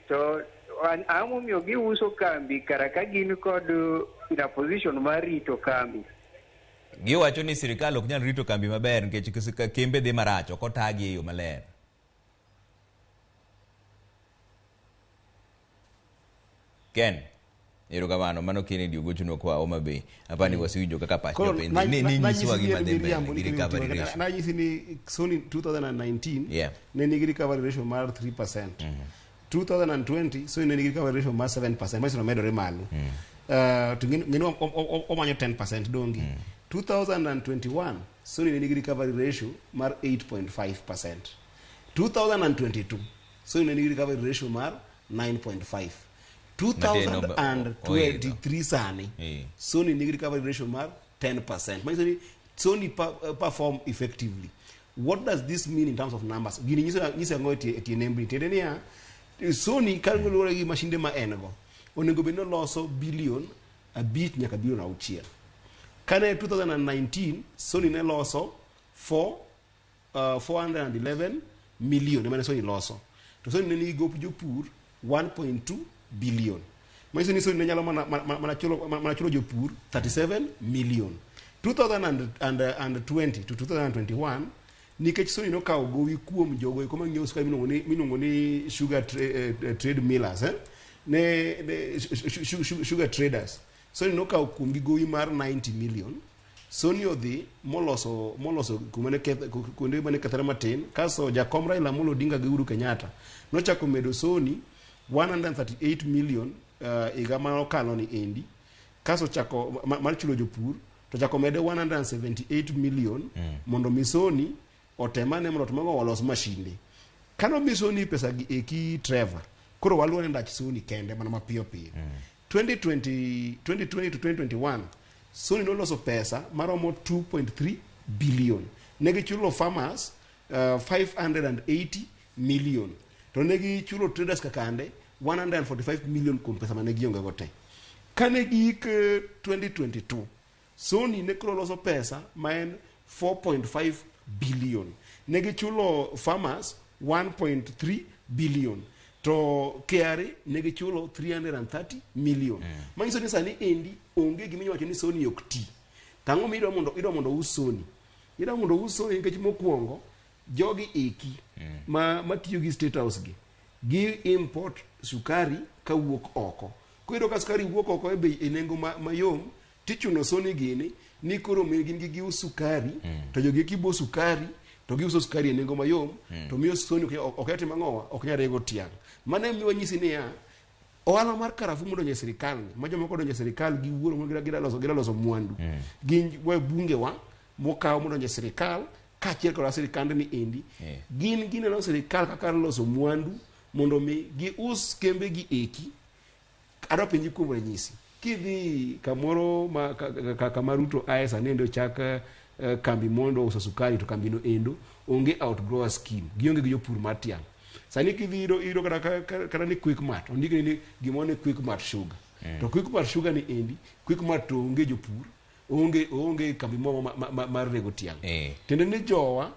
Speaker 16: To ang'o momiyo giuso kambi kara ka gin kod in a position mar rito kambi?
Speaker 1: Giwacho ni sirikal ok nyal rito kambi maber nikech kembe dhi marach, ok otagi e yo maler. Ken. Erokamano, mano Kennedy ogochonwa koa Homa Bay. Apani wasewinjo kaka pach
Speaker 4: Koro
Speaker 1: jopiny dhi. Ni nyisowa gima dhi mbele
Speaker 4: miriambo
Speaker 1: gi
Speaker 4: nikech
Speaker 1: recovery
Speaker 4: nitie-
Speaker 1: ratio.
Speaker 4: Nanyisi ni Sony 2019
Speaker 1: Yeah.
Speaker 4: ne nigi recovery ratio mar 3%. 2020 Sony ne nigi recovery ratio mar 7%, manyiso ni omedore malo. To ng'eni omanyo 10% dongi. 2021 Sony ne nigi recovery ratio mar 8.5%. 2022 Sony ne nigi recovery ratio mar 9.5. 2023 sani Sony nigi recovery ratio mar 10%. Manyiso ni Sony perform effectively. What does this mean in terms of numbers? Gini nyiso ang'o e tie nembni? Tiende niya, Sony kaluwore gi mashinde ma en go, onego bed ni oloso bilion 5 nyaka bilion 6. Kane 2019, Sony ne loso 411 million ema ne Sony loso. To Sony ne nigi gop jopur 1.2 billion. Manyiso ni Sony ne nyalo mana chulo jopur 37 million. 2020 to 2021, nikech Sony nokawo gowi kuom jogo eko mang'iewo sukari miluongo ni sugar trade millers, eh? Ne sugar traders. Sony nokawo kuom gi gowi mar 90 million. Sony odhi moloso kuma ne kuonde mane kethore matin. Kaso jakom Raila Amolo Odinga gi Uhuru Kenyatta nochako medo Sony 138 million higa ma okalo ni endi. Kaso chako mar chulo jopur to chako mede 178 million mondo mi Sony otemane mondo otemago olos mashinde. Kano mi Sony pesa gi eki Trevor, koro waluwo ne ndach Sony kende mana mapiyo piyo. 2020 to 2021 Sony noloso pesa maromo 2.3 billion. Ne gichulo farmers 580 million. To ne gichulo traders kakande 145 million kuom pesa mane gionge go te. Kane gik 2022, Sony ne koro loso pesa ma en 4.5 billion. Ne gichulo farmers 1.3 billion. To KRA ne gichulo 330 million. Manyiso ni sani endi onge gima iwacho ni Sony ok ti. Tang'o mi idwa mondo us Sony? Idwa mondo us Sony nikech mokwongo jogi eki matiyo gi State House gi import sukari kawuok oko. Koro ka sukari wuok oko e bei e nengo mayom, tichuno Sony gini ni koro gin gi gius sukari, to jogi eki bo sukari to giuso sukari e nengo mayom, to miyo Sony ok timo ang'owa, ok nyal rego tiang'. Mano emiyo wanyisi niya, ohala mar karafuu modonjo e sirikal ni, ma jomoko odonjo e sirikal gi wuoro mo gida loso mwandu. Gin wabunge wa mokaw modonjo e sirikal kaachiel kod sirikand ni endi, gin gineno sirikal kaka loso mwandu mondo mi gius kembe gi eki. Adwa penji kuom ranyisi, kidhi kamoro ma kama Ruto ae sani endo chak kambi mondo uso sukari, to kambino endo onge outgrower scheme, gionge gi jopur mar tiang'. Sani kidhi iyudo kata ni Quickmart ondikni ni gimoro ni Quickmart sugar. To Quickmart sugar ni endi, Quickmart to onge jopur, onge kambi moro mar rego tiang'. Tiende ni jowa,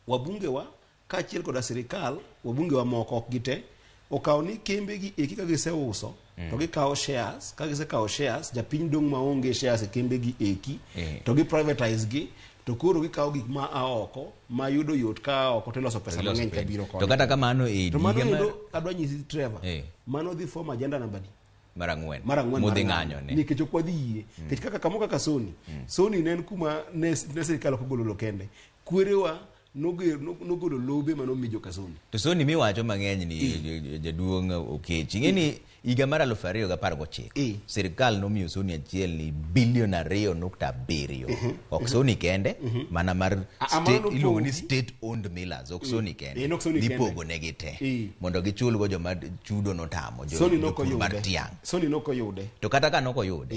Speaker 4: wabungewa kaachiel koda sirikal, wabungewa moko ok gite, okawo ni kembe gi eki ka giseuso to gikawo shares, ka gisekawo shares, japiny dong' maonge shares e kembe gi eki, to gi privatize gi, to koro gikawo gik ma a oko ma yudo yot ka a oko to iloso pesa mang'eny kabiro koni.
Speaker 1: To kata kamano e
Speaker 4: To mano endo adwa nyisi Trevor, mano dhi form agenda namba di?
Speaker 1: Mar ang'wen.
Speaker 4: Mar ang'wen
Speaker 1: Modhi
Speaker 4: mar
Speaker 1: ng'anyo ne.
Speaker 4: Nikech ok wadhi yie. Nikech kaka kamo kaka Sony, Sony ne en kuma ne sirikal ok ogolo lo kende. Kwerewa nogolo lobe manomi joka Sony.
Speaker 1: To Sony miwacho mang'eny ni jaduong' Okech. Ing'e ni higa mar 2019 sirikal nomiyo Sony achiel ni bilion 2.7. Ok Sony kende, mana mar state, iluongo ni state owned millers, ok Sony kende. Nipogo negi te mondo gichulgo joma chudo notamo, jopur mar tiang'.
Speaker 4: Sony nokoyude.
Speaker 1: To kata ka nokoyude,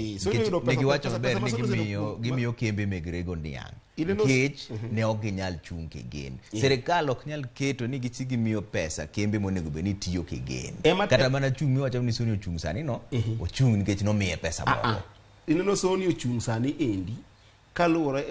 Speaker 1: ne giwacho maber ni gimiyo kembe meg rego niang'. Nikech ne ok ginyal chung' kigin. Sirikal ok nyal keto ni gichi gimiyo pesa kembe monego bed ni tiyo kigin. Kata mana chung' miwacho ni Sony ochung' sani no, ochung' nikech nomiye pesa moko.
Speaker 4: Ineno Sony ochung' sani endi kaluwore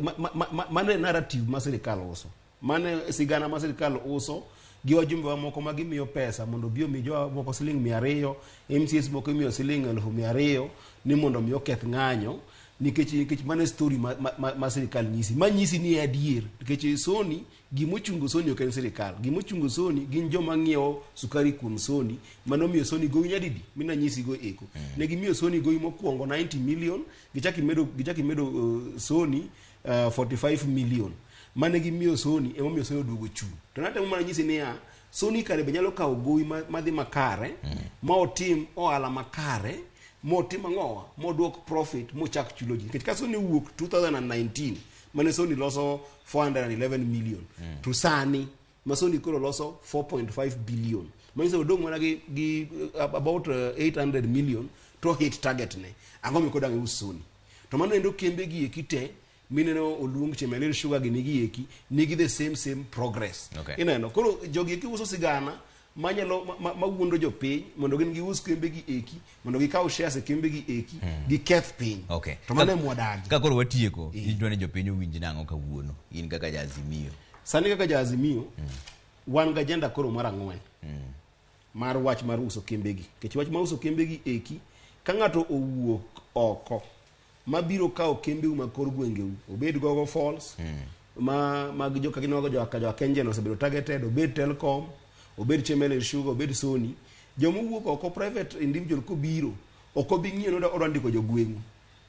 Speaker 4: mane narrative ma sirikal uso. Mane sigana ma sirikal uso gi wajumbe moko ma gimiyo pesa mondo bi omi jowa moko siling 200, MCS moko imiyo siling 200,000 ni mondo mi oketh ng'anyo. Nikech nikech mano e story ma, ma, ma, ma sirikal nyisi. Ma nyisi ni e adier. Nikech Sony, gimochungo Sony ok en sirikal. Gimochungo Sony gin joma ng'iewo sukari kuom Sony, manomiyo Sony gowi nyadidi mina nyisi go eko. Ne gimiyo Sony gowi mokwongo 90 million, gichak imedo gichak imedo Sony 45 million. Mane gimiyo Sony emomiyo Sony oduogo chung'. To natemo mana nyisi niya, Sony kare be nyalo kawo gowi madhi makare, ma otim ohala makare, motim ang'owa, moduok profit, mochak chulo ji. Nikech ka Sony owuok 2019, mane Sony loso 411 million, to sani ma Sony koro loso 4.5 billion. Manyiso odong' mana gi, gi about 800 million to hit target ne. Ang'o mi kodang' ius Sony? To mano endo kembe gi eki te mineno oluong Chemelil Sugar gi nigi eki nigi the same same progress.
Speaker 1: Okay.
Speaker 4: Ineno koro jogi eki uso sigana manyalo mawuondo jopiny mondo gin gius kembe gi eki mondo gikaw shares e kembe gi eki giketh piny.
Speaker 1: Okay.
Speaker 4: To mano ema wadagi.
Speaker 1: Ka koro watieko, idwa ni jopiny owinj nang'o kawuono in kaka ja-Azimio?
Speaker 4: Sani kaka ja-Azimio wan gi agenda koro mar ang'wen mar wach mar uso kembegi. Nikech wach mar uso kembegi eki ka ng'ato owuok oko mabiro kawo kembeu mag kor gwengeu, obed Gogo Falls ma mag joka ginogo joka joka Kengen osebedo targeted, obed Telkom, obed Chemelil Sugar, obed Sony. Joma owuok oko private individual kobiro ok obi ng'iyo ni odwa ndiko jogweng'u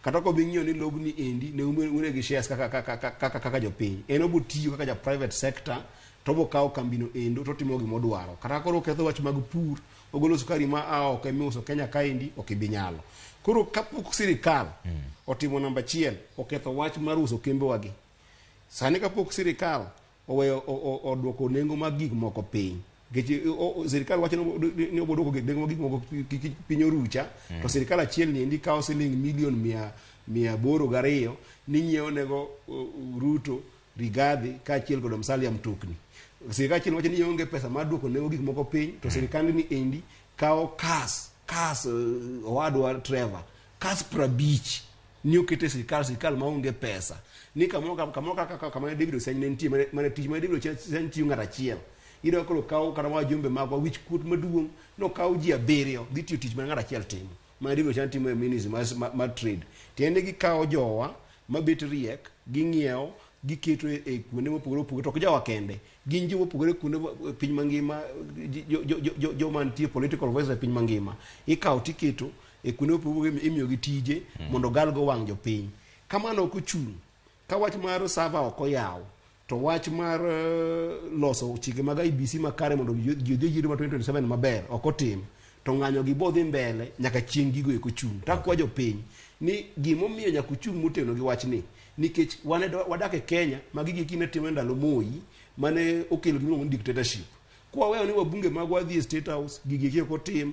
Speaker 4: kata ok obi ng'iyo ni lobni endi ne une gi shares kaka kaka kaka kaka jopiny. En obo tiyo kaka ja private sector to obo kawo kambino endo to otimo gima odwaro. Kata koro oketho wach mag pur, ogolo sukari ma a oko emiuso Kenya kaendi ok ibi nyalo. Koro kapok sirikal otimo namba achiel oketho wach mar uso kembewagi. Sani kapok sirikal oweyo oduoko nengo mag gik moko piny. Nikech sirikal wacho ni obo duoko nengo mag gik moko piny orucha, to sirikal achiel ni endi kawo siling milion 802 ni nyiewo nego Ruto, Rigathi kaachiel kod Musalia mtokni. Sirikal achiel wacho ni onge pesa mar duoko nengo gik moko piny, to sirikand ni endi kawo kas kas owadwa Trevor kas 50 ni okete sirikal sirikal maonge pesa ni kamoro kamoro kaka kama David Osiany ne nitie mane tich mane David Osiany tiyo ng'at achiel. Iyudo koro kawo kata wajumbe magwa wich kuot maduong' nokawo ji 7 dhi tiyo tich mane ng'at achiel timo mane David Osiany timo e ministry mar trade. Tiende gikawo jowa mabet riek ging'iewo giketo e kuonde mopogore opogore, to ok jowa kende, gin joma opogore kuonde piny mangima, joma nitie political voices e piny mangima ikawo tiketo e kuonde mopogore imiyogi tije mondo galgo wang' jopiny. Kamano ok ochung', ka wach mar server ok oyaw, to wach mar loso chike mag IEBC makare mondo ji odhi e yiero mar 2027 maber ok otim, to ng'anyo gi bo dhi mbele nyaka chieng' gigo eko chung'. To akwa jopiny ni gimomiyo nyaka uchung' motegno gi wachni, nikech wan wadak e Kenya ma gigi eki ne timore ndalo Moi mane okelo gimiluongo ni dictatorship. Kwaweyo ni wabunge magwa dhi e State House, gigi eki ok otim,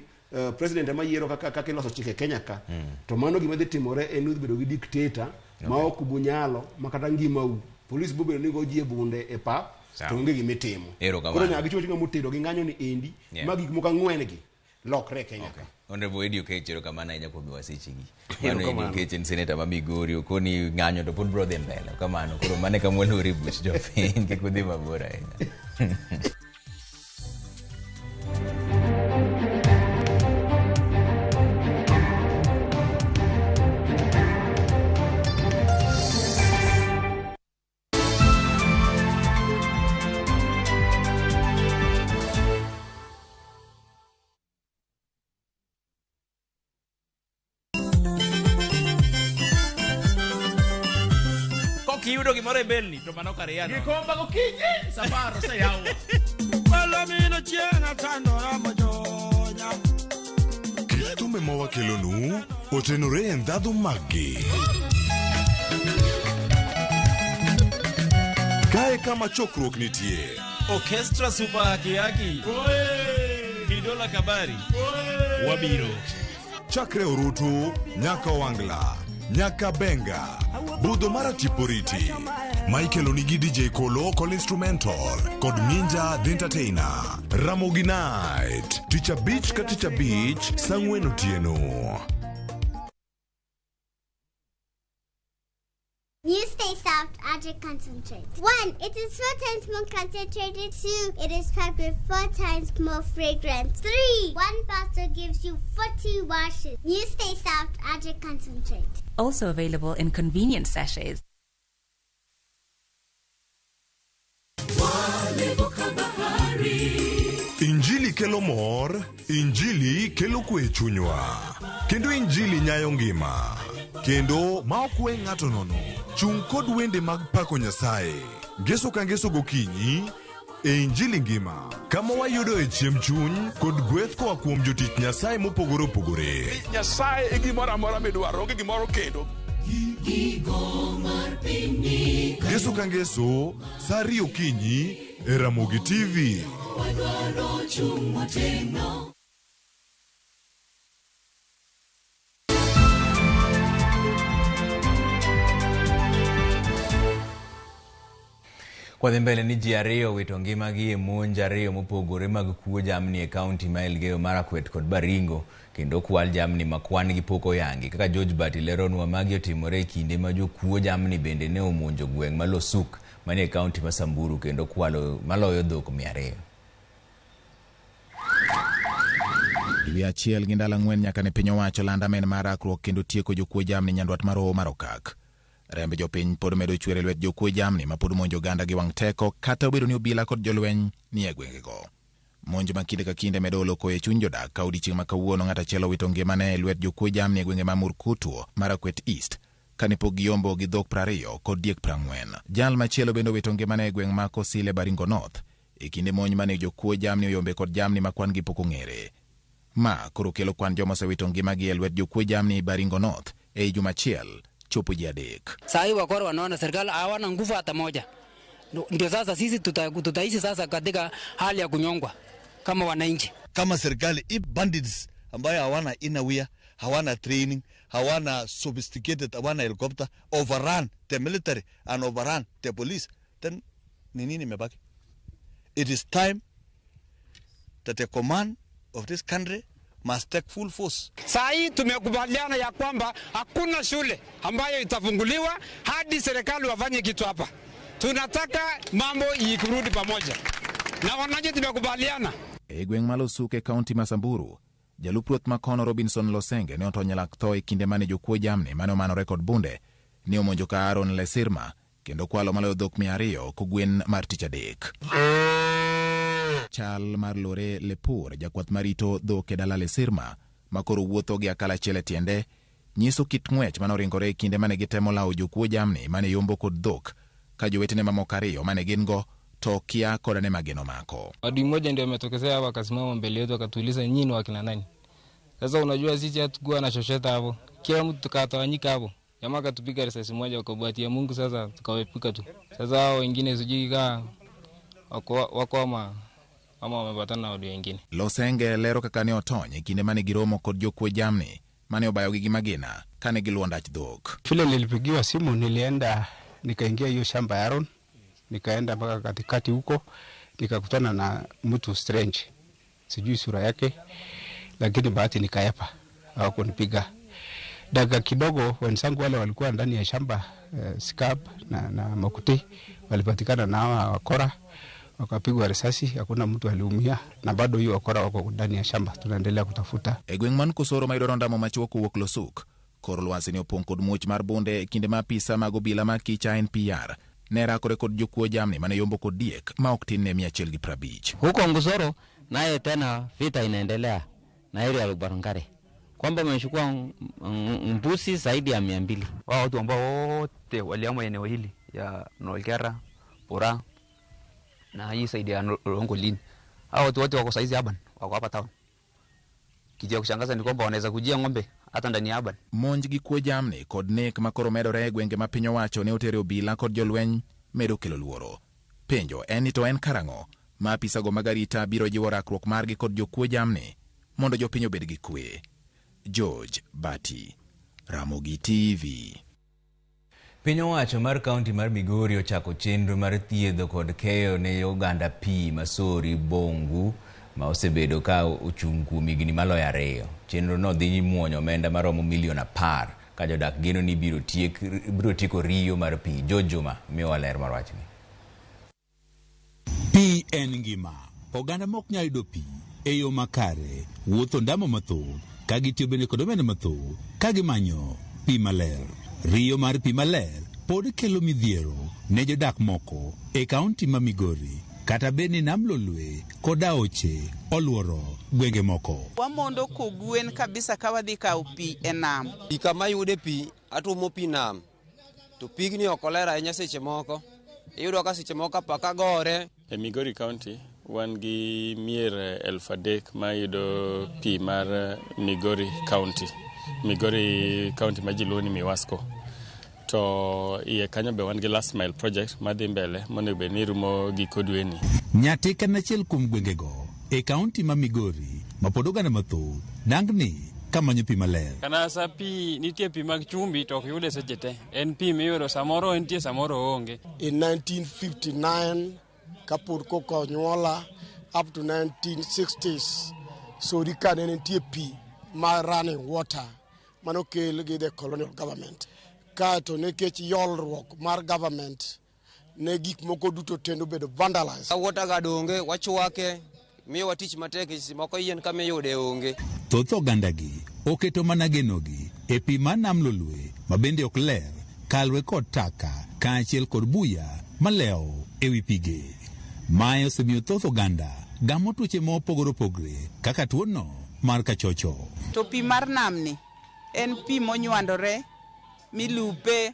Speaker 4: president ema yiero kaka kaka iloso chike Kenya ka. To mano gima dhi timore en ni udhi bedo gi dictator ma ok ubunyalo ma kata ngimau. Police bo bedo ni go ji e bunde e pap to onge gima itimo. Koro nyaka gichung' achung'a motegno gi ng'anyo ni endi ma gik moko ang'wen gi lokre e Kenya ka.
Speaker 1: Honorable Eddie Oketch, erokamano ahinya kuom miwa sechegi. Mano Eddie Oketch en senator ma Migori, okoni ng'anyo to pod biro dhi mbele. Kamano, koro mano e kama walore buch jopiny, kik udhi mabor ahinya.
Speaker 2: Kiyudo gimoro e belni to mano kar yano.
Speaker 28: Gikomba gokinyi
Speaker 2: safar oseyawo.
Speaker 28: Palomino chieng' atandora mojonya.
Speaker 27: Kit thumbe ma wakelonu otenore e ndhadhu maggi. Kae kama chokruok nitie.
Speaker 2: Orchestra Super Haki Haki. Kidola Kabari. Wabiro.
Speaker 27: Chakre Orutu nyaka Owangla, nyaka Benga, budho mar Atiporiti. Michael onigi DJ Kolo Kol Instrumental kod Ninja The Entertainer. Ramogi Night, tich abich ka tich abich, saa ang'wen otieno.
Speaker 17: You stay soft.
Speaker 6: Magic Concentrate. 1, it is 4 times more concentrated. 2, it is packed with 4 times more fragrance. 3, 1 bottle gives you 40 washes. New Stay Soft Magic Concentrate.
Speaker 17: Also available in convenient sachets.
Speaker 27: Injili kelo mor, Injili kelo kwe e chunywa, kendo Injili nyayo ngima, kendo ma ok we ng'ato nono. Chung' kod wende mag pako Nyasaye, ngeso ka ngeso gokinyi e Injili ngima, kama wayudoe chiemb chuny kod gweth koa kuom jotich Nyasaye mopogore opogore.
Speaker 18: Nyasaye e gimoro amora midwaro, onge gimoro kendo.
Speaker 27: Ngeso ka ngeso, sa 2 okinyi e Ramogi TV.
Speaker 1: Kwadhi mbele ni ji ariyo owito ngimagi e monj ariyo mopogore mag kuo jamni e kaunti ma Elgeyo Marakwet kod Baringo, kendo kwal jamni ma kwan gi pok oyangi. Kaka George Bati leronwa, magi otimore e kinde ma jokuo jamni bende ne omonjo gweng' ma Losuk manie kaunti ma Samburu kendo kwalo maloyo dhok 200.
Speaker 19: Dwe achiel gi ndalo 4 nyaka ne piny owacho land amen mar rakruok kendo tieko jokuo jamni nyandwat mar Hoho mar Okak. Remb jopiny pod medo chwer e lwet jokuo jamni ma pod monjo oganda gi wang' teko kata obedo ni obila kod jolweny ni e gwengego. Monj ma kinde ka kinde medo olo koyo e chuny jodak ka odiechieng' ma kawuono ng'at achiel owito ngimane e lwet jokuo jamni e gwenge ma Murkutwo, Marakwet East, kane pok giyombo gi dhok 20 kod diek 40. Jal machielo bende owito ngimane e gweng' ma Kosile Baringo North e kinde monj mane jokuo jamni oyombe kod jamni ma kwan gi pok ong'ere. Ma koro kelo kwan joma osewito ngimagi e lwet jokuo jamni Baringo North ei juma achiel chopo ji 3.
Speaker 20: Saa hii wakora wanaona serikali hawana nguvu hata moja. Ndio sasa sisi tutaishi sasa katika hali ya kunyongwa kama wananchi.
Speaker 23: Kama serikali if bandits ambayo hawana inawia, hawana training, hawana sophisticated, hawana helicopter, overrun the military and overrun the police, then ni nini imebaki? It is time that the command of this country must take full force.
Speaker 21: Saa hii tumekubaliana ya kwamba hakuna shule ambayo itafunguliwa hadi serikali wafanye kitu hapa. Tunataka mambo ikirudi pamoja. Na wananchi tumekubaliana.
Speaker 19: E gweng' ma Losuk e kaunti ma Samburu, jalup ruoth makono Robinson Losenge ne otony lak tho e kinde mane jokuo jamni mane omanore kod bunde ne omonjo ka Aaron Lesirma kendo kwalo maloyo dhok 200 kogwen mar tich adek. Chal mar Lore Lepur, jakwath marito dhok e dala Lesirma, ma koro wuotho gi akala achiel e tiende, nyiso kit ng'wech mane oringore e kinde mane gitemo lawo jokuo jamni mane yombo kod dhok, ka jowetene mamoko 2 mane gin go to kia koda ne mageno mako.
Speaker 22: Adui mmoja ndio ametokezea hapa akasimama mbele yetu akatuuliza nyinyi ni wakina nani. Sasa unajua sisi hatukuwa na chochote hapo. Kila mtu tukatawanyika hapo. Jamaa akatupiga risasi moja kwa bahati ya Mungu, sasa tukaepuka tu. Sasa hao wengine sijui kama wako ama wamepatana na watu wengine.
Speaker 19: Losenge lero kaka ne otony e kinde mane giromo kod jokuo jamni mane obayogi gi magina kane giluwo ndach dhok.
Speaker 24: Vile nilipigiwa simu nilienda nikaingia hiyo shamba ya Aaron, nikaenda mpaka katikati huko nikakutana na mtu strange, sijui sura yake, lakini bahati nikaepa, hawakunipiga. Dakika kidogo wenzangu wale walikuwa ndani ya shamba Skab na Makuti walipatikana na hawa wakora, wakapigwa risasi, hakuna mtu aliumia, na bado hiyo wakora wako ndani ya shamba, tunaendelea kutafuta.
Speaker 19: E gweng' man Kosoro mayudore ndamo machuok kowuok Losuk, kor lwasi ne opong' kod muoch mar bunde e kinde ma apisa mag obila ma Kicha NPR ne rakore kod jokuo jamni mane yombo kod diek ma ok tin ne 150.
Speaker 27: Huko Ngusoro naye tena vita inaendelea na area ya Barangare, kwamba wamechukua mbuzi zaidi ya 200.
Speaker 28: Wao watu ambao wote waliama eneo hili ya Nolkera, Pora na hii zaidi ya Rongoline, hao watu wote wako saizi hapa, wako hapa town. Kitu ya kushangaza ni kwamba wanaweza kujia ng'ombe hata ndani ya urban.
Speaker 19: Monj gi kuo jamni kod nek makoro medore e gwenge ma piny owacho ne otere obila kod jolweny medo kelo luoro. Penjo en ni to en karang'o ma apisago mag arita biro jiwo rakruok margi kod jokuo jamni mondo jopiny obed gi kwe. George Bati, Ramogi TV.
Speaker 1: Piny owacho mar kaunti mar Migori ochako chenro mar thiedho kod keyo ne oganda pi Masori Bongu ma osebedo ka ochung' kuom higni maloyo 2. Chenro no dhi muonyo omenda maromo milion 10 Ka jodak geno ni biro tieko riyo mar pi. George Juma miyowa ler mar wachni.
Speaker 7: Pi en ngima. Oganda mok nyal yudo pi e yo makare wuotho ndamo mathoth ka gitiyo bende kod omenda mathoth ka gimanyo pi maler. Riyo mar pi maler pod kelo midhiero ne jodak moko e kaunti ma Migori kata bed ni nam Lolwe kod aoche oluoro gwenge moko.
Speaker 29: Wamondo kogwen kabisa ka wadhi kawo pi e nam.
Speaker 8: Pi kama yude pi, atuomo pi nam. To pigni ok oler ahinya seche moko. Iyudo ka seche moko apaka gore.
Speaker 9: E Migori County wan gi mier 3,000 mayudo pi mar Migori County. Migori County ma ji luongo ni Miwasco. To iye kanyo be wan gi last mile project madhi mbele monego bed ni rumo giko dweni.
Speaker 7: Nyatika en achiel kuom gwengego e kaunti ma Migori ma pod oganda mathoth dangni kamanyo pi maler.
Speaker 10: Kanasa pi nitie pi mag chumbi to ok yude seche te. En pi miyudo samoro entie samoro oonge.
Speaker 12: In 1959 kapod koka onyuola up to 1960s Sori ka ne nitie pi mar running water manokel gi the colonial government. Kaeto nikech yolruok mar government ne gik moko duto te nobedo vandalized.
Speaker 8: Water guard onge, wachwake, miyowa tich matek seche moko yien kama iyude onge.
Speaker 7: Thoth ogandagi oketo mana genogi e pi mar nam Lolwe ma bende ok ler kalwe kod taka kaachiel kod buya malewo ewi pige. Mae osemiyo thoth oganda gamo tuoche mopogore opogore kaka tuono mar kachocho.
Speaker 29: To pi mar namni en pi monywandore milupe,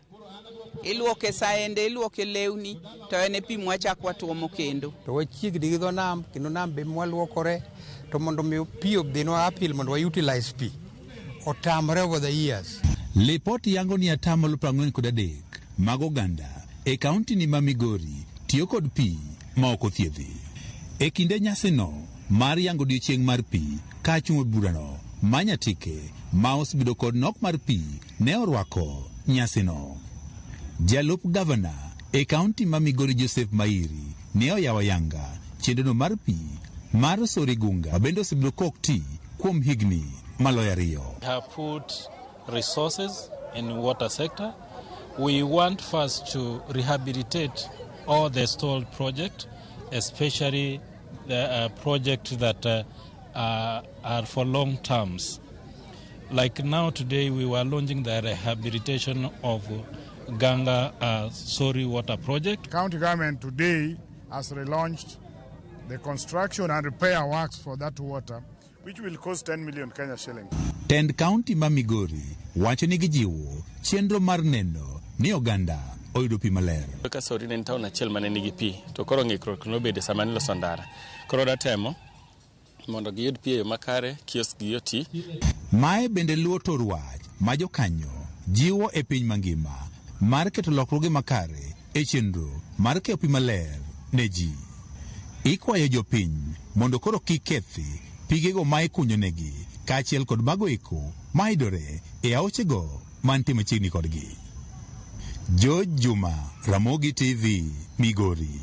Speaker 29: iluoke saende, iluoke lewni, to en e pi mwachak watuomo kendo.
Speaker 13: To wachiegni gi dho nam, kendo nam be mwaluokore, to mondo mi pi odhinwa apil mondo wa utilize pi, otamre over the years.
Speaker 7: Lipot yango ni 43% mag oganda e kaunti ni ma Migori tiyo kod pi ma ok othiedhi. E kinde nyasino mar yango odiechieng' mar pi kachung' burano ma Nyatike ma osebedo kod nok mar pi ne orwako nyasino. Jalup gavana e kaunti ma Migori Joseph Mairi ne oyawo yanga chenrono mar pi mar Sori Gunga ma bende osebedo kok ti kuom higni maloyo 2.
Speaker 14: Have put resources in water sector. We want first to rehabilitate all the stalled project, especially the project that are for long terms. Like now today we were launching the rehabilitation of Ganga Sori Water Project.
Speaker 15: County government today has relaunched the construction and repair works for that water, which will cost 10 million Kenya shillings.
Speaker 7: Tend kaunti ma Migori wacho ni gijiwo chenro mar neno ni oganda oyudo pi maler.
Speaker 9: Ka Sori ne en town achiel mane nigi pi, to koro ng'ikruok nobede sama niloso ndara. Koro datemo mondo giyud pi e yo makare, kiosk gi oti.
Speaker 7: Mae bende luwo tor wach ma jokanyo jiwo e piny mangima mar keto lokruoge makare e chenro mar keyo pi maler ne ji. Ikwayo jopiny mondo koro kik kethi pigego ma ikunyo negi kaachiel kod mago eko mayudore e aochego mantie machiegni kodgi. George Juma, Ramogi TV, Migori.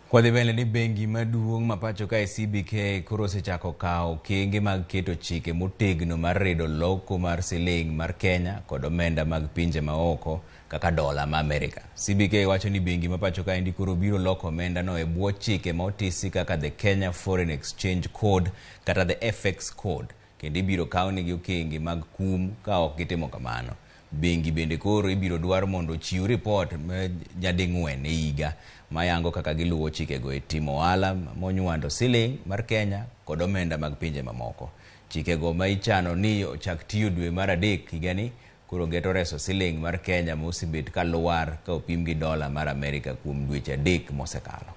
Speaker 1: Kwadhi mbele ni bengi maduong' ma pacho kae CBK koro osechako kawo okenge mag keto chike motegno mar redo loko mar siling mar Kenya kod omenda mag pinje maoko kaka dola ma Amerika. CBK wacho ni bengi ma pacho kaendi koro biro loko omenda no e bwo chike ma otisi kaka the Kenya Foreign Exchange Code kata the FX Code, kendo ibiro kawnegi okenge mag kum ka ok gitimo kamano. Bengi bende koro ibiro dwar mondo ochiw ripot nyading'wen e higa mayango kaka giluwo chikego e timo ohala monywando siling mar Kenya kod omenda mag pinje mamoko. Chikego ma ichano ni ochak tiyo dwe mar 3 higani koro geto reso siling mar Kenya mosebet ka lwar ka opim gi dola mar Amerika kuom dweche 3 mosekalo.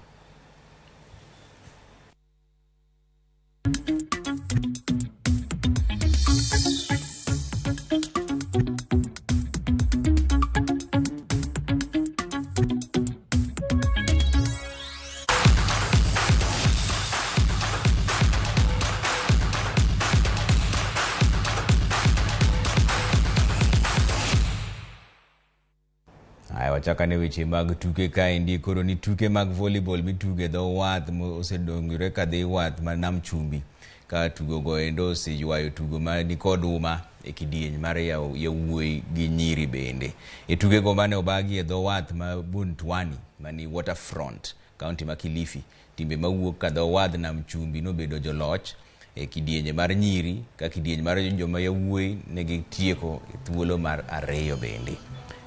Speaker 1: Wachakane weche mag tuke kaendi koro ni tuke mag volleyball mitugo e dho wath osedongore kadhi wath mar Nam Chumbi ka tugo go endo oseywayo tugo ma nikod uma e kidieny mar yawuoyi gi nyiri bende. E tukego mane obagi e dho wath ma Buntwani mani Waterfront, kaunti ma Kilifi, timbe mawuok ka dho wadh Nam Chumbi nobedo joloch e kidienje mar nyiri ka kidieny mar joma yawuoyi negi tieko e thuolo mar 2 bende.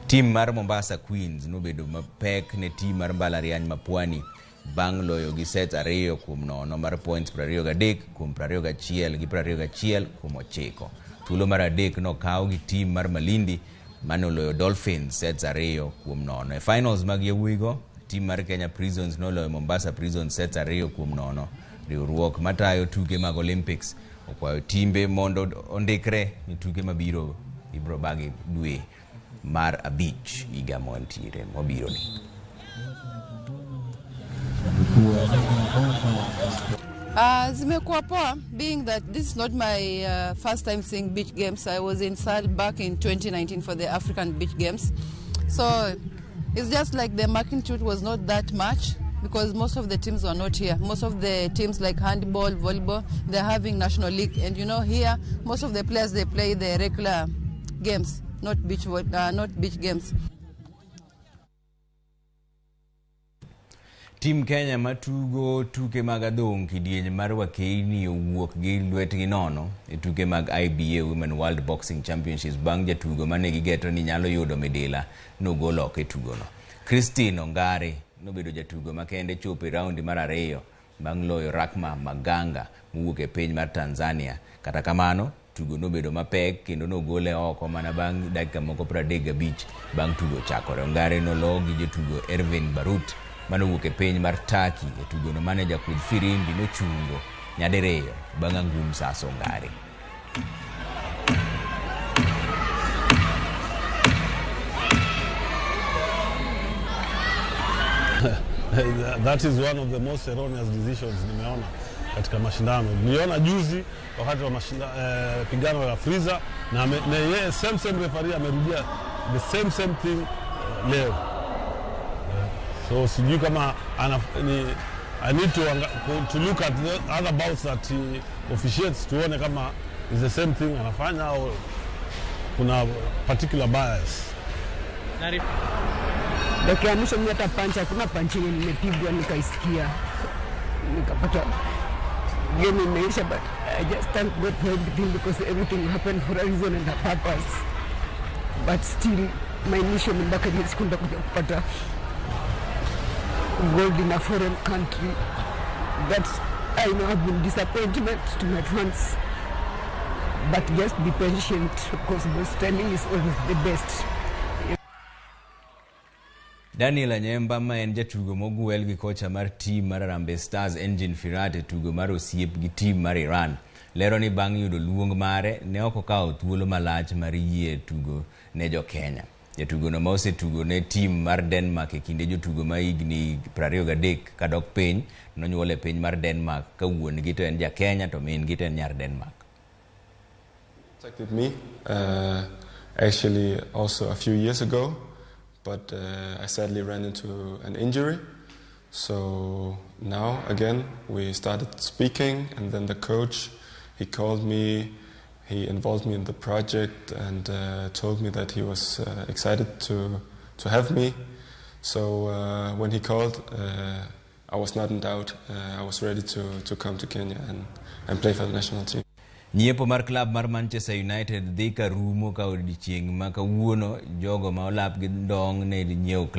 Speaker 1: Tim mar Mombasa Queens nobedo mapek ne tim mar mbalariany ma Pwani bang' loyo gi sets 2-0 mar points 23 kuom 21 gi 21 kuom 9. Thuolo mar 3 nokaw gi tim mar Malindi mane oloyo Dolphins sets 2-0. E finals mag yawuoyigo, tim mar Kenya Prisons noloyo Mombasa Prisons sets 2-0. Riwruok matayo tuke mag Olympics okwayo timbe mondo ondikre ni tuke mabiro ibiro bagi dwe mar 5 higa mantiere mabiro ni.
Speaker 2: Zimekuwa poa, being that this is not my first time seeing beach games. I was in Sal back in 2019 for the African Beach Games. So it's just like the magnitude was not that much because most of the teams were not here. Most of the teams like handball, volleyball, they're having national league. And you know, here, most of the players, they play the regular games, not beach games.
Speaker 1: Team Kenya matugo tuke mag adhong' kidieny mar wakeini owuok gi lwetgi nono e tuke mag IBA Women World Boxing Championships bang' jatugo mane gigeto ni nyalo yudo midila nogol oko e tugono. Christine Ongare nobedo jatugo makende chopo e raundi mar 2 bang' loyo Rakma Maganga mowuok e piny mar Tanzania. Kata kamano, tugo nobedo mapek kendo nogole oko mana bang' dakika moko 35 bang' tugo chakore. Ongare noloo gi jatugo Ervin Barut manowuok e piny mar Turkey e tugono mane jakudh firimbi nochungo nyadiriyo bang' angum saso Ongare.
Speaker 3: That is one of the most erroneous decisions nimeona katika mashindano. Niliona juzi wakati wa pigano la Freezer na yeye same referee amerudia the same thing leo. So sijui kama I need to look at the other bouts that he officiates tuone kama is the same thing anafanya au kuna particular bias.
Speaker 4: Dakika ya mwisho mimi hata punch hakuna punch yenye nimepigwa nikaisikia. Nikapata game imeisha, but I just thank God for everything because everything happened for a reason and a purpose. But still my mission mpaka ile siku nitakuja kupata gold in a foreign country. That I know have been disappointment to my fans. But just be patient because the timing is always the best.
Speaker 1: Daniel Anyemba ma en jatugo mogwel gi kocha mar team mar Harambee Stars Engine Firat e tugo mar osiep gi team mar Iran lero ni bang' yudo luong mare ne ok okawo thuolo malach mar yie tugo ne jo Kenya. Jatugo no ma osetugo ne team mar Denmark e kinde jotugo ma higni 23 kadok piny nonyuol e piny mar Denmark ka wuon gi to en ja Kenya to min gi to en nyar Denmark.
Speaker 5: Contacted me actually also a few years ago, but I sadly ran into an injury. So now again we started speaking, and then the coach, he called me, he involved me in the project and told me that he was excited to have me. So when he called, I was not in doubt. I was ready to come to Kenya and play for the national team.
Speaker 1: Nyiepo mar club mar Manchester United dhi ka rumo ka odiechieng' ma kawuono jogo ma olap gi ndong' ne nyiewo